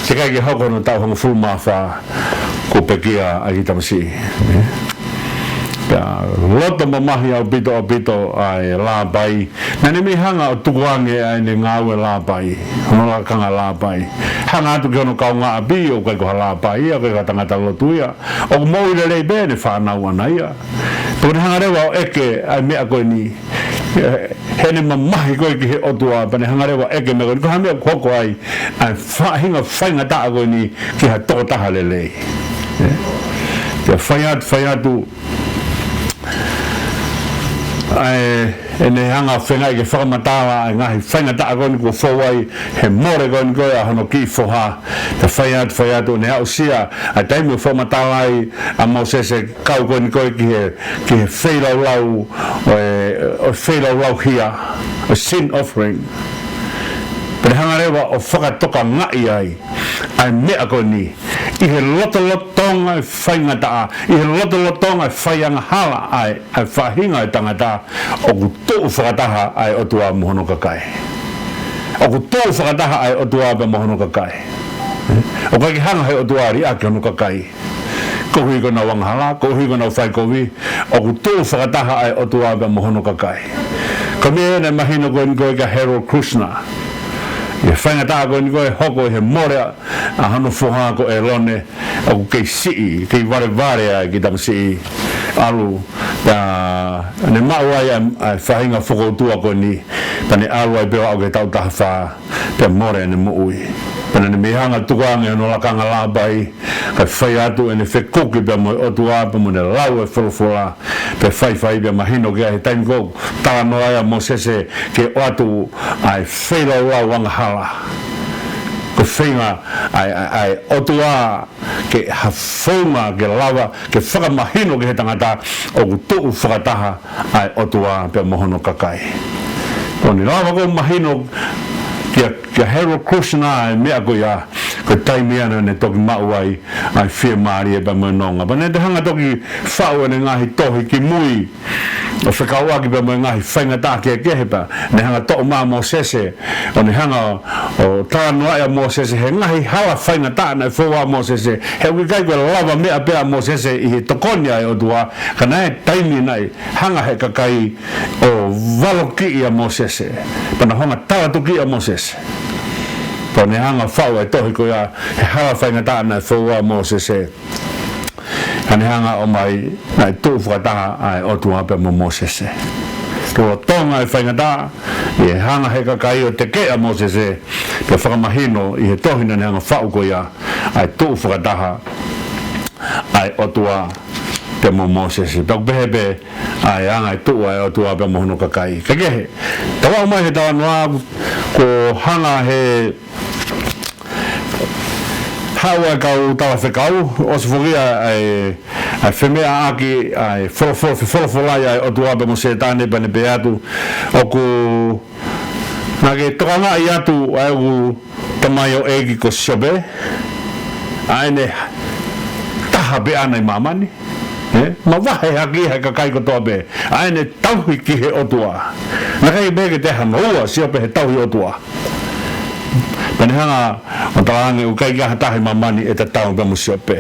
teʻeki ai ke hoko hono taʻu hongofulu mā fā, kuo pekia ʻa e kiʻi tamasiʻi. Pea loto mamahi ʻaupito, ʻaupito ʻa e Lāpai. Naʻa ne mei hanga ʻo tukuange ʻa ʻene ngāue Lāpai, hono lakanga Lāpai. Hanga atu ki hono kaungāʻapi ʻoku ʻikai ko ha Lāpai ia, ʻikai ko ha tangata lotu ia. ʻOku moʻui lelei pē ʻene fānau ʻana ia. Pea ne hanga leva ʻo ʻeke ʻa e meʻa ko eni. He, heʻene mamahi ko ē ki he ʻOtua, pea ne hanga leva ʻo ʻeke meʻa ko eni, ko e hā e meʻa ʻoku hoko ai ʻa e faʻahinga faingataʻa ko eni ki ha tokotaha lelei. Pea fai atu, fai atu, ʻa e, ʻene hanga ʻo feinga ke fakamatala ʻa e ngaahi faingataʻa ko eni kuo fou ai he mole ko eni ko ē ʻa hono kiʻi foha. Pea fai atu, fai atu, ʻo ne aʻusia ʻa e taimi ʻoku fakamatala ai ʻa Mōsese kau ko eni ko ē ki he, ki he feilaulau, ʻo e, ʻo e feilaulau hia, ʻo e sin offering. Pea ne hanga leva ʻo fakatokangaʻi ai ʻa e meʻa ko eni, ʻi he lotolotonga e faingataʻa, ʻi he lotolotonga e faiangahala ʻa e, ʻa e faʻahinga e tangata, ʻoku tuʻu fakataha ʻa e ʻOtua mo hono kakai. ʻOku tuʻu fakataha ʻa e ʻOtua pea mo hono kakai. ʻOku ʻikai ke hanga he ʻOtua ʻo liʻaki hono kakai. Koeʻuhi ko ʻenau angahala, koeʻuhi ko ʻenau fai kovi, ʻoku tuʻu fakataha ʻa e ʻOtua pea mo hono kakai. Ko e meʻa ia naʻe mahino ko eni ko ē kia Harold Kushner. ʻI he faingataʻa ko eni ko ē hoko ʻi he mole ʻa, ʻa hono foha ko ʻElone, ʻoku kei siʻi, kei valevale ʻa e kiʻi tamasiʻi ʻalu, pea ne maʻu ai ʻa e, ʻa e faʻahinga fokoutua ko eni, pea ne ʻalu ai pē ʻo aʻu ki he taʻu taha fā, pea mole ʻene moʻui. Pea naʻa ne mei hanga ʻo tukuange hono lakanga Lāpai, kae fai atu ʻene fekuki pea mo e ʻOtua, pea mo ʻene lau e folofola, pea faifai pea mahino ki ai he taimi ko ē ʻoku talanoa ai ʻa Mōsese ke ʻoatu ʻa e feilaulau angahala. Ko e feinga ʻa e, ʻa e, ʻa e ʻOtua ke ha founga ke lava ke fakamahino ki he tangata ʻoku tuʻu fakataha ʻa e ʻOtua pea mo hono kakai. Ko ʻene lava ko ē ʻo mahino kia, kia Harold Kushner e meʻa ko ia, ko e taimi ia naʻa ne toki maʻu ai ʻa e fiemālie pea mo e nonga. Pea ne toe hanga ʻo toki faʻu ʻene ngaahi tohi kimui ʻo fekauʻaki pea mo e ngaahi faingataʻa kehekehe pea ne hanga ʻo toʻo mai ʻa Mōsese, ʻo ne hanga ʻo talanoaʻi ʻa Mōsese he ngaahi hala faingataʻa naʻe foua ʻa Mōsese. He ʻoku ʻikai ko e lavameʻa pē ʻa Mōsese ʻi he tokoni ʻa e ʻOtua, ka naʻe taimi naʻe hanga he kakai ʻo valokiʻi ʻa Mōsese, pea nau hanga ʻo talatukiʻi ʻa Mōsese. Pea ne hanga ʻo faʻu e tohi ko ia he hala faingataʻa naʻe foua ʻa Mōsese. Ka ne hanga ʻo ʻomai, naʻe tuʻu fakataha ʻa e ʻOtua pea mo Mōsese. Lolotonga e faingataʻa, ʻi he hanga he kakai ʻo tekeʻi ʻa Mōsese, pea fakamahino ʻi he tohi naʻa ne hanga ʻo faʻu ko ia, ʻa e tuʻu fakataha ʻa e ʻOtua pea mo Mōsese. Pea ʻoku pehē pē ʻa e anga e tuʻu ʻa e ʻOtua pea mo hono kakai. Ka kehe, tau aʻu mai he talanoa kuo hanga he haʻu ʻa e kau talafekau, ʻosi foki ʻa e, ʻa e femeʻaʻaki, ʻa e folofola, fefolofolai ʻa e ʻOtua pea mo Sētane pea ne pehē atu, ʻoku naʻa ke tokangaʻi atu ʻa e ʻū tamaioʻeiki ko Siope, ʻa ʻene taha pē ʻana ʻi māmani. ʻE, mavahe hake ʻi he kakai kotoa pē, ʻa ʻene tauhi ki he ʻOtua. Naʻe ʻikai pē ke toe hano ua Siope he tauhi ʻOtua. Pea ne hanga ʻo talaange ʻoku ʻikai ke ʻi ai ha taha ʻi māmani ʻe tatau pea mo Siope.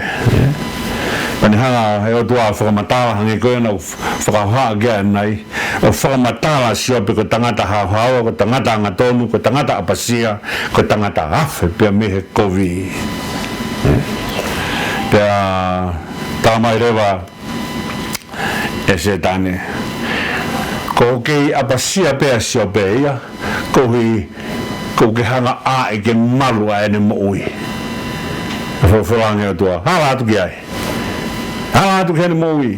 Pea ne hanga he ʻOtua ʻo fakamatala hangē ko ia naʻa ku fakahohaʻa ki ai ʻanenai, ʻo fakamatala Siope ko e tangata haohaoa, ko e tangata angatonu, ko e tangata ʻapasia, ko e tangata afe pea mei he kovi. Pea talamai leva ʻe Sētane, ʻoku kei ʻapasia pē ʻa Siope ia, koeʻuhi ʻoku ke hanga ʻe ke malu ʻa ʻene moʻui. Folofola ange ʻOtua, hala atu ki ai. Hala atu ki heʻene moʻui.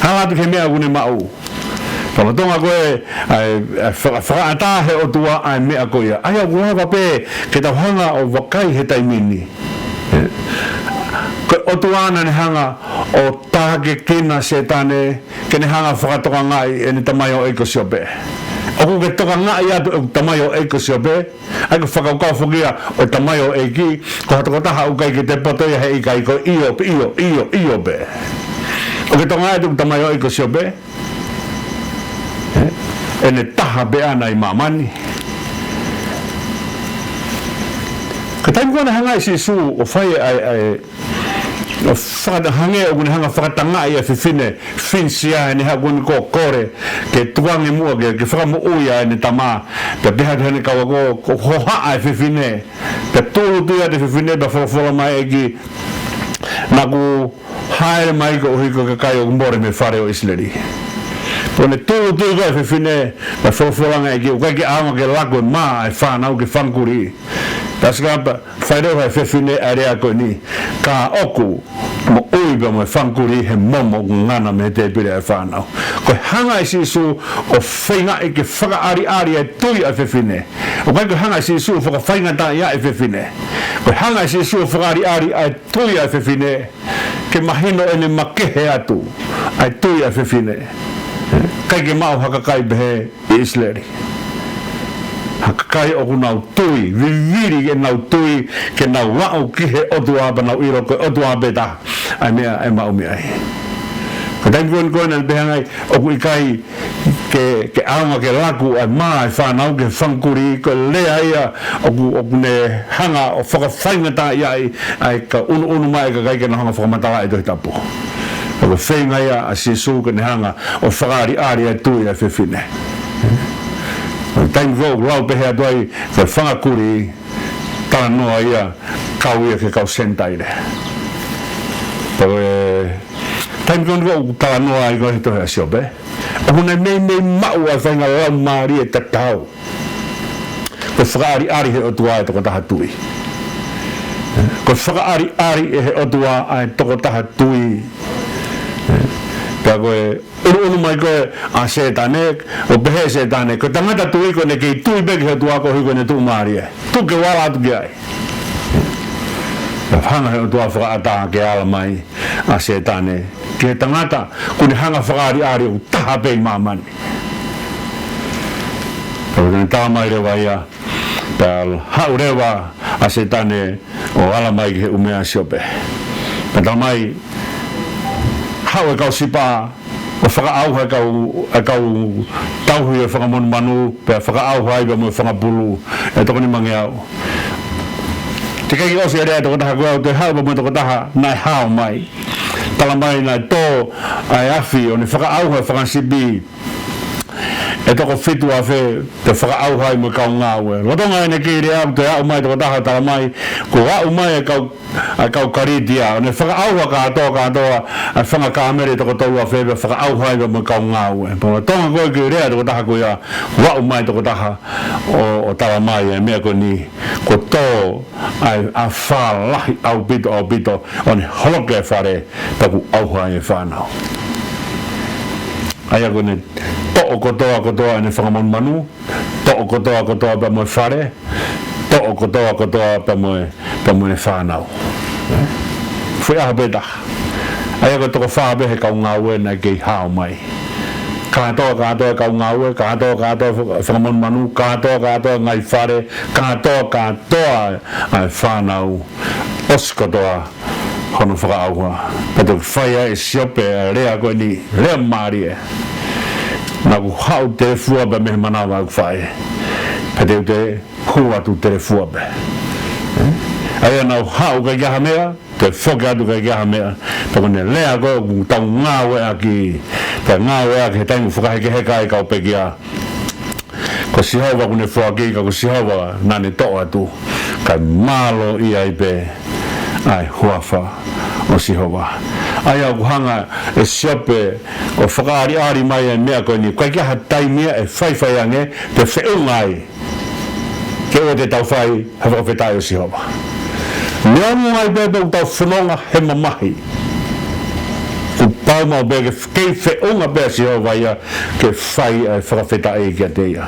Hala atu ki he meʻa ʻoku ne maʻu. Pea lolotonga ko ē, ʻa e, ʻa e fa-, fakaʻatā he ʻOtua ʻa e meʻa ko ia. ʻA ia ʻoku lava pē ke tau hanga ʻo vakai he taimi ni. Ko e ʻOtua naʻa ne hanga ʻo tākekina Sētane, ke ne hanga fakatokangaʻi ʻene tamaioʻeiki ko Siope. ʻOku ke tokangaʻi atu ʻeku tamaioʻeiki ko Siope? ʻA ia ko e fakakaukau foki ia ʻo e tamaioʻeiki, ko ha tokotaha ʻoku ʻikai ke te poto ia he ʻikai ko e ʻio pē, ʻio, ʻio, ʻio pē. ʻOku ke tokangaʻi atu ʻeku tamaioʻeiki ko Siope? ʻE, ʻene taha pē ʻana ʻi māmani. Ko e taimi ko ē naʻe hanga ai ʻe Sīsū ʻo fai ʻa e, ʻa e, ʻo fakata-, hangē ʻoku ne hanga fakatangaʻi ʻa e fefine Finisia, ʻene haʻu ko eni ʻo kole ke tukuange muʻa ke, ke fakamoʻui ʻa ʻene tama. Pea pehē atu heʻene kau ako, ko e hohaʻa e fefine. Pea tūʻulutui atu e fefine, pea folofola mai e ʻEiki, naʻa ku hāʻele mai koeʻuhi ko e kakai ʻoku mole mei he fale ʻo ʻIsileli. Pea ne tūʻulutui ko ē e fefine, pea folofola ange e ʻEiki, ʻoku ʻikai ke ʻaonga ke laku e mā ʻa e fānau ki he fanga kulī. Pea sika pea fai leva ʻe he fefine ʻa e lea ko eni, ka ʻoku moʻui pea mo e fanga kulī he momo ʻoku ngana mei he tēpile ʻa e fānau. Ko e hanga ʻe Sīsū ʻo feingaʻi ke fakaʻaliʻali e tui ʻa e fefine. ʻOku ʻikai ko e hanga ʻe Sīsū ʻo fakafaingataʻaʻia e fefine. Ko e hanga ʻe Sīsū ʻo fakaʻaliʻali ʻa e tui ʻa e fefine, ke mahino ʻene makehe atu ʻa e tui ʻa e fefine. ʻIkai ke maʻu ha kakai pehē ʻi ʻIsileli. Ha kakai ʻoku nau tui, vivili ke nau tui, ke nau aʻu ki he ʻOtua pea nau ʻilo ko e ʻOtua pē taha ʻa e meʻa ʻe maʻu mei ai. Ko e taimi ko eni ko ē naʻa ne pehē ange ai, ʻoku ʻikai ke, ke ʻaonga ke laku ʻa e mā ʻa e fānau ki he fanga kulī, ko e lea ia ʻoku, ʻoku ne hanga ʻo fakafaingataʻaʻia ʻa e kau ʻunuʻunu mai e kakai ke nau hanga ʻo fakamatalaʻi e Tohi Tapu. Ko e feinga ia ʻa Sīsū ke ne hanga ʻo fakaʻaliʻali e tui ʻa e fefine. Ko e taimi ko ē ʻoku lau pehē atu ai ko e fanga kulī, talanoa ia, kau ia ki he kau Senitaile. Pea ko e taimi ko eni ʻoku talanoa ai ko ē he tohi ʻa Siope, ʻoku ne meimei maʻu ʻa e faʻahinga laumālie tatau. Ko e fakaʻaliʻali he ʻOtua e tokotaha tui. Ko e fakaʻaliʻali ʻe he ʻOtua ʻa e tokotaha tui. Pea ko e ʻunuʻunu mai ko ē ʻa Sētane, ʻo pehē ʻe Sētane, ko e tangata tui ko ʻene kei tui pē ki he ʻOtua koeʻuhi ko ʻene tuʻumālie. Tuku ke u ala atu ki ai. Pea hanga ʻe he ʻOtua ʻo fakaʻatā ke ala mai ʻa Sētane ki he tangata kuo ne hanga ʻo fakaʻaliʻali ʻoku taha pē ʻi māmani. Pea ko ʻene tala mai leva ia, pea haʻu leva ʻa Sētane ʻo ala mai ki he ʻumea ʻo Siope. Pea tala mai, haʻu e kau sipa ʻo fakaʻauha e kau, e kau tauhi ʻo e fanga monumanu, pea fakaʻauha ai pea mo e fanga pulu ʻe toko nimangeau. Teʻeki ai ke ʻosi e lea ʻa e tokotaha ko ē, ʻoku toe haʻu pea mo e tokotaha naʻe hao mai. Tala mai naʻe tō ʻa e afi ʻo ne fakaʻauha e fanga sipi ʻe toko fitu afe, pea fakaʻauha ai mo e kau ngāue. Lolotonga ʻene kei lea, toe aʻu mai e tokotaha ʻo tala mai, kuo aʻu mai e kau, ʻa e kau Kalitia, ʻo ne fakaʻauha kātoa, kātoa ʻa e fanga kāmeli ʻe toko tolu afe, pea fakaʻauha ai pea mo e kau ngāue. Pea lolotonga ko ē e kei lea ʻa e tokotaha ko ia, kuo aʻu mai e tokotaha ʻo, ʻo tala mai e meʻa ko eni, kuo tō ʻa e afā lahi ʻaupito, ʻaupito, ʻo ne holoki e fale, pea kuo ʻauha ai e fānau. ʻA ia ko ʻene toʻo kotoa, kotoa ʻene fanga monumanu, toʻo kotoa, kotoa pea mo e fale, toʻo kotoa, kotoa pea mo e, pea mo ʻene fānau. Foʻi ʻaho pē taha. ʻA ia ko e toko fā pē he kau ngāue naʻe kei hao mai. Kātoa, kātoa e kau ngāue, kātoa, kātoa e fanga monumanu, kātoa, kātoa e ngaahi fale, kātoa, kātoa ʻa e fānau, ʻosi kotoa hono fakaʻauha. Pea toki fai ai ʻe Siope ʻa e lea ko eni, lea mālie. Naʻa ku haʻu telefua pē mei he manava ʻeku faʻē. Pea te u toe hū atu telefua pē. ʻA ia naʻa ku haʻu ʻikai ke ʻi ai ha meʻa, toe foki atu ʻikai ke ʻi ai ha meʻa. Pea ko ʻene lea ko ē ʻoku tau ngāueʻaki, tau ngāueʻaki he taimi ʻoku fakahekeheka ai e kau pekia. Ko Sihova kuo ne foaki, ka ko Sihova naʻa ne toʻo atu. Kae mālōʻia ai pē ʻa e huafa ʻo Sihova. ʻA ia ʻoku hanga ʻe Siope ʻo fakaʻaliʻali mai e meʻa ko eni. ʻOku ʻikai ke ʻi ai ha taimi ia ʻe faifai ange, pe feʻunga ai, ke ʻoua te tau fai ha fakafetaʻi ʻo Sihova. Neongo ai pē ʻoku tau fononga he mamahi, kuo pau maʻu pē ke kei feʻunga pē ʻa Sihova ia ke fai ʻa e fakafetaʻi kiate ia.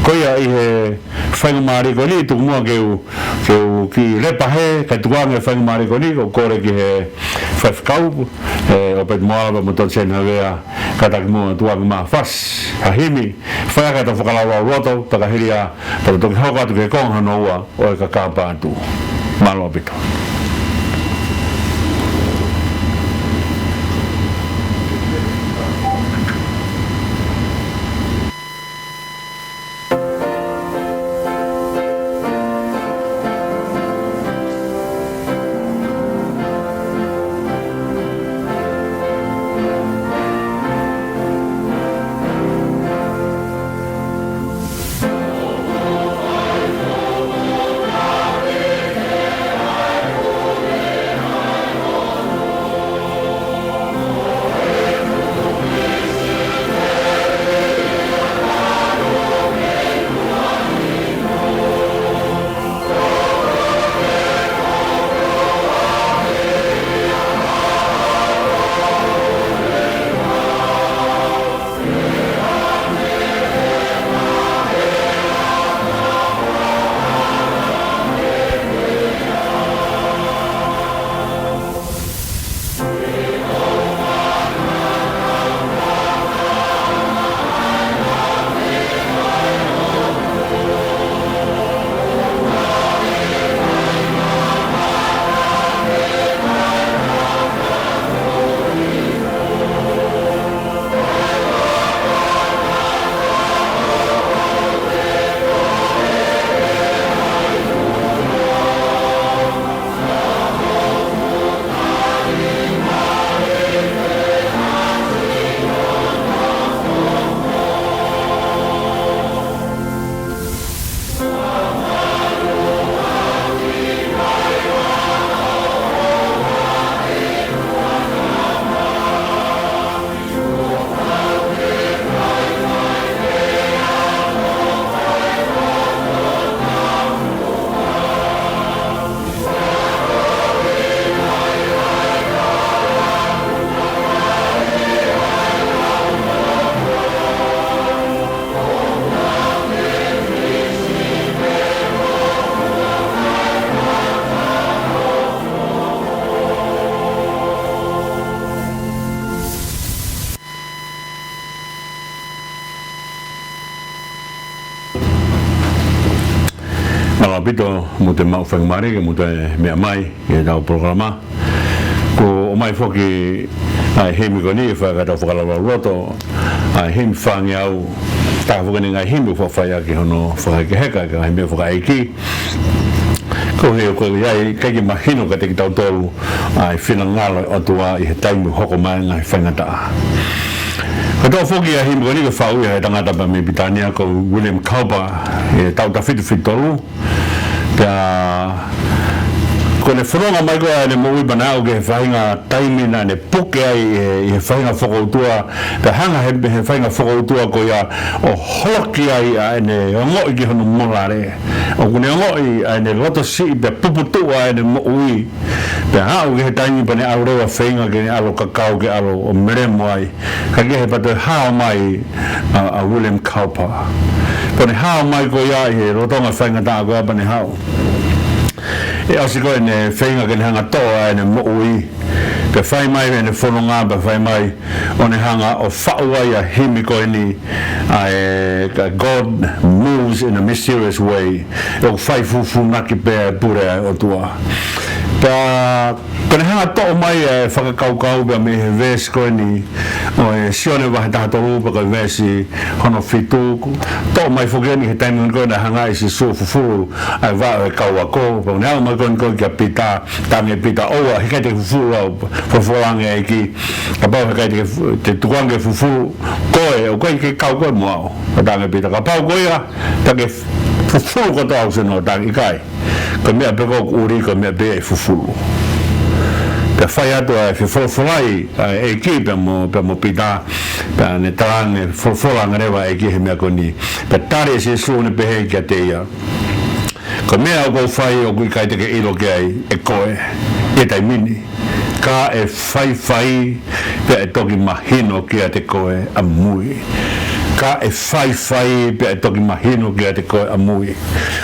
Ko ia ʻi he faingamālie ko eni, tuku muʻa ke u, ke u kiʻi lepa hē, kae tuku ange faingamālie ko eni, ʻoku ou kole ki he faifekau, ʻe ʻOpeti Moala pea mo Toniseni Havea, kātaki muʻa ʻo tuku ange mai ha fasi, ha himi, fai ʻaki ʻetau fakalaulauloto, pea ka hili ia, pea toki hoko atu ki he konga hono ua ʻo e kakapa atu. Mālō ʻaupito. Mālō ʻaupito, mou toe maʻu faingamālie ke mou toe meʻa mai ki heʻetau polokalama. Kuo ʻomai foki ʻa e himi ko eni, fai ʻaki ʻetau fakalaulauloto, ʻa e himi fāngeau, taha foki eni e ngaahi himi ʻoku faʻa fai ʻaki hono fakahekeheka e ngaahi meʻa fakaʻeiki. Ko e hā, ʻoku ʻikai ke mahino kiate kitautolu ʻa e finangalo ʻo e ʻOtua ʻi he taimi ʻoku hoko mai ai e ngaahi faingataʻa. Ko e toʻo foki ʻa e himi ko eni ko e faʻu ia ʻe he tangata pea mei Pilitānia ko William Cowper ʻi he taʻu taha fitu fitu tolu. Pea ko ʻene fononga mai ko ē ʻene moʻui pea ne aʻu ki he faʻahinga taimi naʻa ne puke ai ʻi he, ʻi he faʻahinga fokoutua, pea hanga ʻe he, he faʻahinga fokoutua ko ia ʻo holoki ai ʻa ʻene ongoʻi ki hono molale. ʻOku ne ongoʻi ʻa ʻene loto siʻi pea puputuʻu ʻa ʻene moʻui. Pea aʻu ki he taimi pea ne ʻalu leva ʻo feinga ke ne ʻalu ʻo kakau ke ʻalu ʻo melemo ai. Kae kehe pea toe hao mai ʻa, ʻa William Cowper. Pea ne hao mai ko ia ʻi he lolotonga e faingataʻa ko ia pea ne haʻu. ʻE ʻosi ko ē ʻene feinga ke ne hanga ʻo toʻo ʻa ʻene moʻui. Pea fai mai ʻene fononga pea fai mai ʻo ne hanga ʻo faʻu ai ʻa e himi ko eni ʻa e ka God moves in a mysterious way. ʻOku fai fūfūnaki pē ʻa e pule ʻa e ʻOtua. Pea ko ʻene hanga ʻo toʻo mai e fakakaukau pea mei he veesi ko eni ʻo e Sione vahe taha tolu pea ko e veesi hono fitu. Toʻo mai foki eni he taimi ko ē naʻe hanga ʻe Sīsū ʻo fufulu ʻa e vaʻe ʻo e kau ako. Pea ne aʻu mai ko eni ko ē kia Pita, talaange ʻe Pita, ʻoua, heʻikai te ke fufulu au, folofola ange ʻEiki. Kapau heʻikai te ke fu-, te tuku ange ke fufulu koe, ʻoku ʻikai ke kau koe mo au. Pea talaange ʻe Pita, kapau ko ia, te ke fufulu kotoa au, sino talaange ʻikai. Ko e meʻa pē ʻoku ʻuli, ko e meʻa pē ʻe fufulu. Pea fai atu ʻa e fefolofolai ʻa e ʻEiki pea mo, pea mo Pita, pea ne talaange, folofola ange leva ʻa e ʻEiki he meʻa ko eni. Pea tali ʻe Sīsū ʻo ne pehē kiate ia, Ko e meʻa ʻoku ou fai ʻoku ʻikai te ke ʻilo ki ai ʻe koe ʻi he taimi ni. Ka ʻe faifai pea ʻe toki mahino kiate koe ʻamui. Ka ʻe faifai pea ʻe toki mahino kiate koe ʻamui.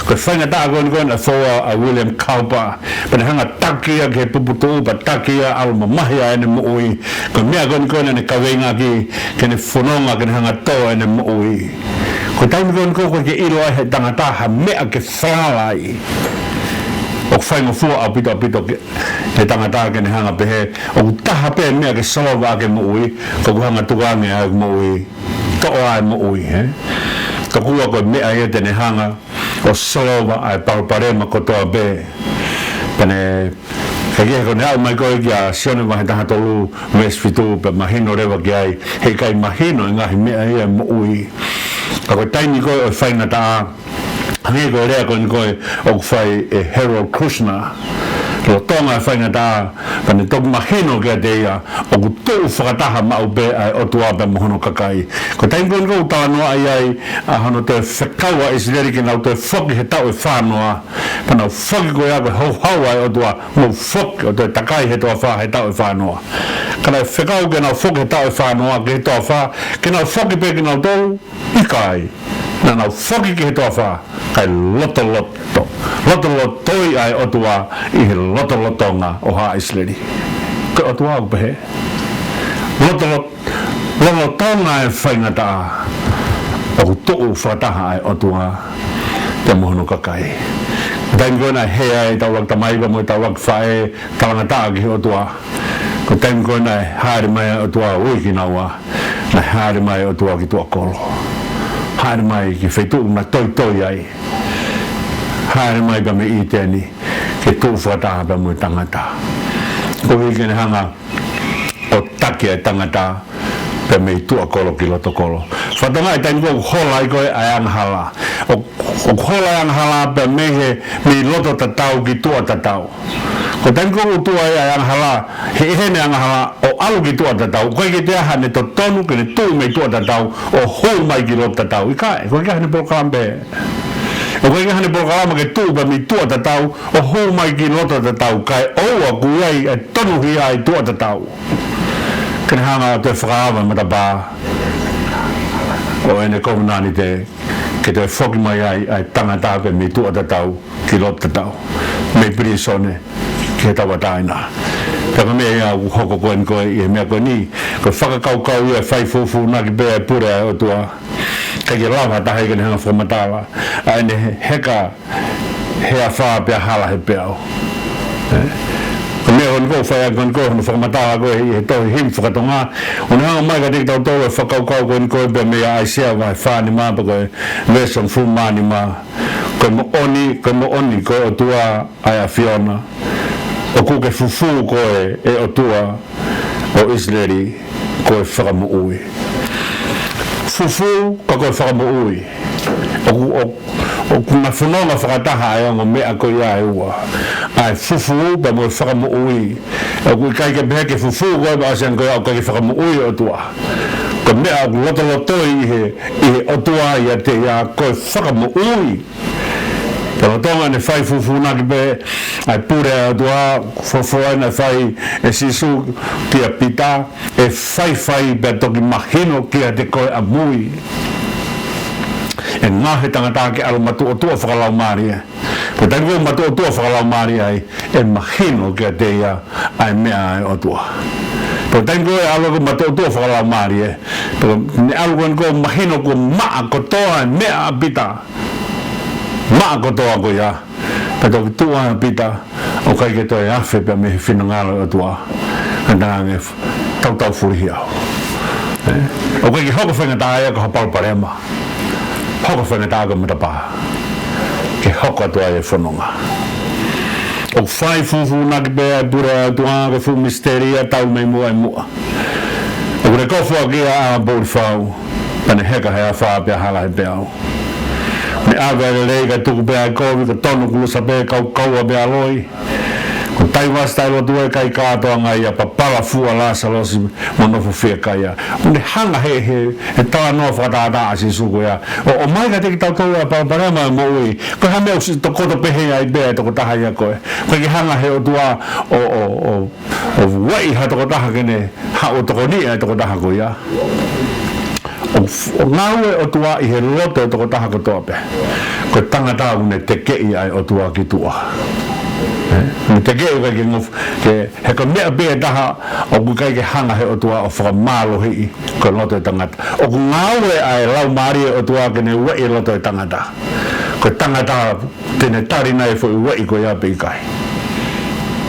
Ko e faingataʻa ko eni ko ē naʻe foua ʻe William Cowper, pea ne hanga ʻo taki ia ki he puputuʻu, pea taki ia ʻalu mamahi ʻa ʻene moʻui. Ko e meʻa ko eni ko ē naʻa ne kaveinga ki ai ke ne fononga, ke ne hanga ʻo tō ʻene moʻui. Ko e taimi ko eni ko ē ʻoku ʻikai ke ʻilo ai ʻe he tangata ha meʻa ke falala ai. ʻOku faingofua ʻaupito ʻaupito ki he tangata ke ne hanga ʻo pehē ʻoku taha pē meʻa ke solova ʻaki e moʻui, ka ʻoku hanga ʻo tukuange ʻa e moʻui, toʻo ʻa e moʻui, ē? Ka ʻoku ʻikai ko e meʻa ia te ne hanga ʻo solova ʻa e palopalema kotoa pē. Pea ne, ka ʻi he ko ʻene aʻu mai ko ē kia Sione vahe taha tolu veesi fitu, pea mahino leva ki ai, heʻikai mahino e ngaahi meʻa ia ʻo e moʻui. Ka ko e taimi ko ē ʻo e faingataʻa, hangē ko e lea ko eni ko ē ʻoku fai ʻe Harold Kushner, lolotonga e faingataʻa, pea ne toki mahino kiate ia ʻoku tuʻu fakataha maʻu pē ʻa e ʻOtua pea mo hono kakai. Ko e taimi ko eni ʻoku talanoa ai ʻa hono toe fekau ʻa ʻIsileli ke nau toe foki he taʻu ʻe fā noa, pea nau foki ko ia ko e houhau ʻa e ʻOtua, mou foki ʻo toe takai he toafa he taʻu ʻe fā noa. Ka naʻe fekau ke nau foki he taʻu ʻe fā noa ki he toafa, ke nau foki pē kinautolu? ʻIkai. Naʻa nau foki ki he toafa, kae lotoloto, lotolotoi ʻa e ʻOtua ʻi he lotolotonga ʻo haʻa ʻIsileli. Ko e ʻOtua ʻoku pehē. Lotolot-, lolotonga e faingataʻa, ʻoku tuʻu fakataha ʻa e ʻOtua pea mo hono kakai. Taimi ko ē naʻe hē ai ʻetau ʻuluaki tamai pea mo ʻetau ʻuluaki faʻē talangataʻa ki he ʻOtua, ko e taimi ko ē naʻe hāʻele mai ʻa e ʻOtua ʻo ui kinaua, naʻe hāʻele mai ʻa e ʻOtua ki tuʻa kolo. Hāʻele mai ki he feituʻu naʻe toitoi ai. Hāʻele mai pea mei ʻĪteni ke tuʻu fakataha pea mo e tangata, koeʻuhi ke ne hanga ʻo taki ʻa e tangata pea mei tuʻa kolo ki loto kolo. Fakatokangaʻi e taimi ko ē ʻoku hola ai ko ē ʻa e angahala. ʻO, ʻoku hola e angahala pea mei he, mei loto tatau ki tuʻa tatau. Ko e taimi ko ē ʻoku tuʻu ai ʻa e angahala, hē heni e angahala ʻo ʻalu ki tuʻa tatau, ʻoku ʻikai ke toe ʻi ai haʻane totonu ke ne tuʻu mei tuʻa tatau ʻo hū mai ki loto tatau. ʻIkai, ʻoku ʻikai ke ʻi ai haʻane polokalama pehē. ʻOku ʻikai ke ʻi ai haʻane polokalama ke tuʻu pē mei tuʻa tatau ʻo hū mai ki loto tatau, kae ʻoua ʻoku ʻi ai e tonuhia ʻi tuʻa tatau ke ne hanga ʻo toe fakaava e matapā ʻo ʻene kovinānite ke toe foki mai ai ʻa e tangata pē mei tuʻa tatau ki loto tatau, mei pilīsone ki he tauʻatāina. Pea ko e meʻa ia ʻoku hoko ko eni ko ē ʻi he meʻa ko eni, ko e fakakaukau ia ʻe fai fūfūnaki pē ʻa e pule ʻa e ʻOtua. ʻIkai ke lava ha taha ia ke ne hanga ʻo fakamatala ʻa ʻene heka he afā pea hala he peau. Ē? Ko e meʻa ko eni ʻoku fai ʻaki ko eni ko ē hono fakamatala ko ē ʻi he tohi Himi Faka-Tonga, ʻoku ne hanga mai kiate kitautolu e fakakaukau ko eni ko ē pea mei ʻAisea vahe fā nima pea ko e veesi hongofulu mā nima. Ko e moʻoni, ko e moʻoni, ko e ʻOtua ʻa e ʻAfiona, ʻoku ke fufū koe ʻe ʻOtua ʻo ʻIsileli, ko e Fakamoʻui. Fufū ka ko e Fakamoʻui. ʻOku, ʻo, ʻoku na fononga fakataha ʻa e ongo meʻa ko ia ʻe ua, ʻa e fufū pea mo e fakamoʻui. ʻOku ʻikai ke pehē ke fufū koe pea ʻosi ange ko ia ʻoku ʻikai ke fakamoʻui e ʻOtua. Ko e meʻa ʻoku lotolotoi ʻe he, ʻe he ʻOtua ʻiate ia ko e fakamoʻui. Pea lolotonga ʻene fai fūfūnaki pē ʻa e pule ʻa e ʻOtua, folofola naʻe fai ʻe Sīsū kia Pita, ʻe faifai pea toki mahino kiate koe ʻamui. ʻE ngaohi e tangata ke ʻalu matuʻotuʻa fakalaumālie. Ko e taimi ko ē ʻoku matuʻotuʻa fakalaumālie ai, ʻe mahino kiate ia ʻa e meʻa ʻa e ʻOtua. Ko e taimi ko ē ʻalu ko ē matuʻotuʻa fakalaumālie, ko ʻene ʻalu ko eni ko ē mahino kuo maʻa kotoa e meʻa ʻa Pita. Maʻa kotoa ko ia. Pea toki tuʻu ʻa Pita, ʻoku ʻikai ke toe afe pea mei he finangalo ʻo e ʻOtua. Ka talaange, tautau fulihi au. Ē? ʻOku ʻikai ke hoko e faingataʻa ia ko ha palopalema. Hoko e faingataʻa ko e matapā ke hoko atu ai e fononga. ʻOku fai fūfūnaki pē ʻa e pule ʻa e ʻOtua, ko e fuʻu misiteli ia talu mei muʻa ʻi muʻa. ʻOku ne kofu ʻaki ʻa ʻAla Poʻuli Fau, pea ne heka he afā pea hala he peau. Ne ʻave ʻa e lelei kae tuku pē ʻa e kovi, ko e tono kulusa pē, kaukaua pē ʻa e loi. Ko e ʻAi vasi taʻelotu ē, kai kātoanga ia, papala fua Lāsalosi mo nofo fiekaia. ʻO ne hanga he, he, he talanoa fakatātā ʻa Sīsū ko ia ʻo, ʻomai kiate kitautolu ʻa e palopalema ʻo e moʻui. Ko e hā e meʻa ʻoku siʻi tokoto pehē ai pē ʻa e tokotaha ia ko ē? ʻOku ʻikai ke hanga he ʻOtua ʻo, ʻo, ʻo, ʻo ueʻi ha tokotaha ke ne haʻu ʻo tokoniʻi ʻa e tokotaha ko ia. ʻOku f-, ʻoku ngāue ʻOtua ʻi he loto ʻo e tokotaha kotoa pē. Ko e tangata ʻoku ne tekeʻi ʻa e ʻOtua ki tuʻa. Ē? Ne tekeʻi ʻikai ke ngof-, ke, he ko e meʻa pē ʻe taha ʻoku ʻikai ke hanga he ʻOtua ʻo fakamālohiʻi, ko e loto ʻo e tangata. ʻOku ngāue ʻa e Laumālie ʻo e ʻOtua ke ne ueʻi e loto ʻo e tangata. Ko e tangata te ne tali nai e foʻi ueʻi ko ia pe ʻikai.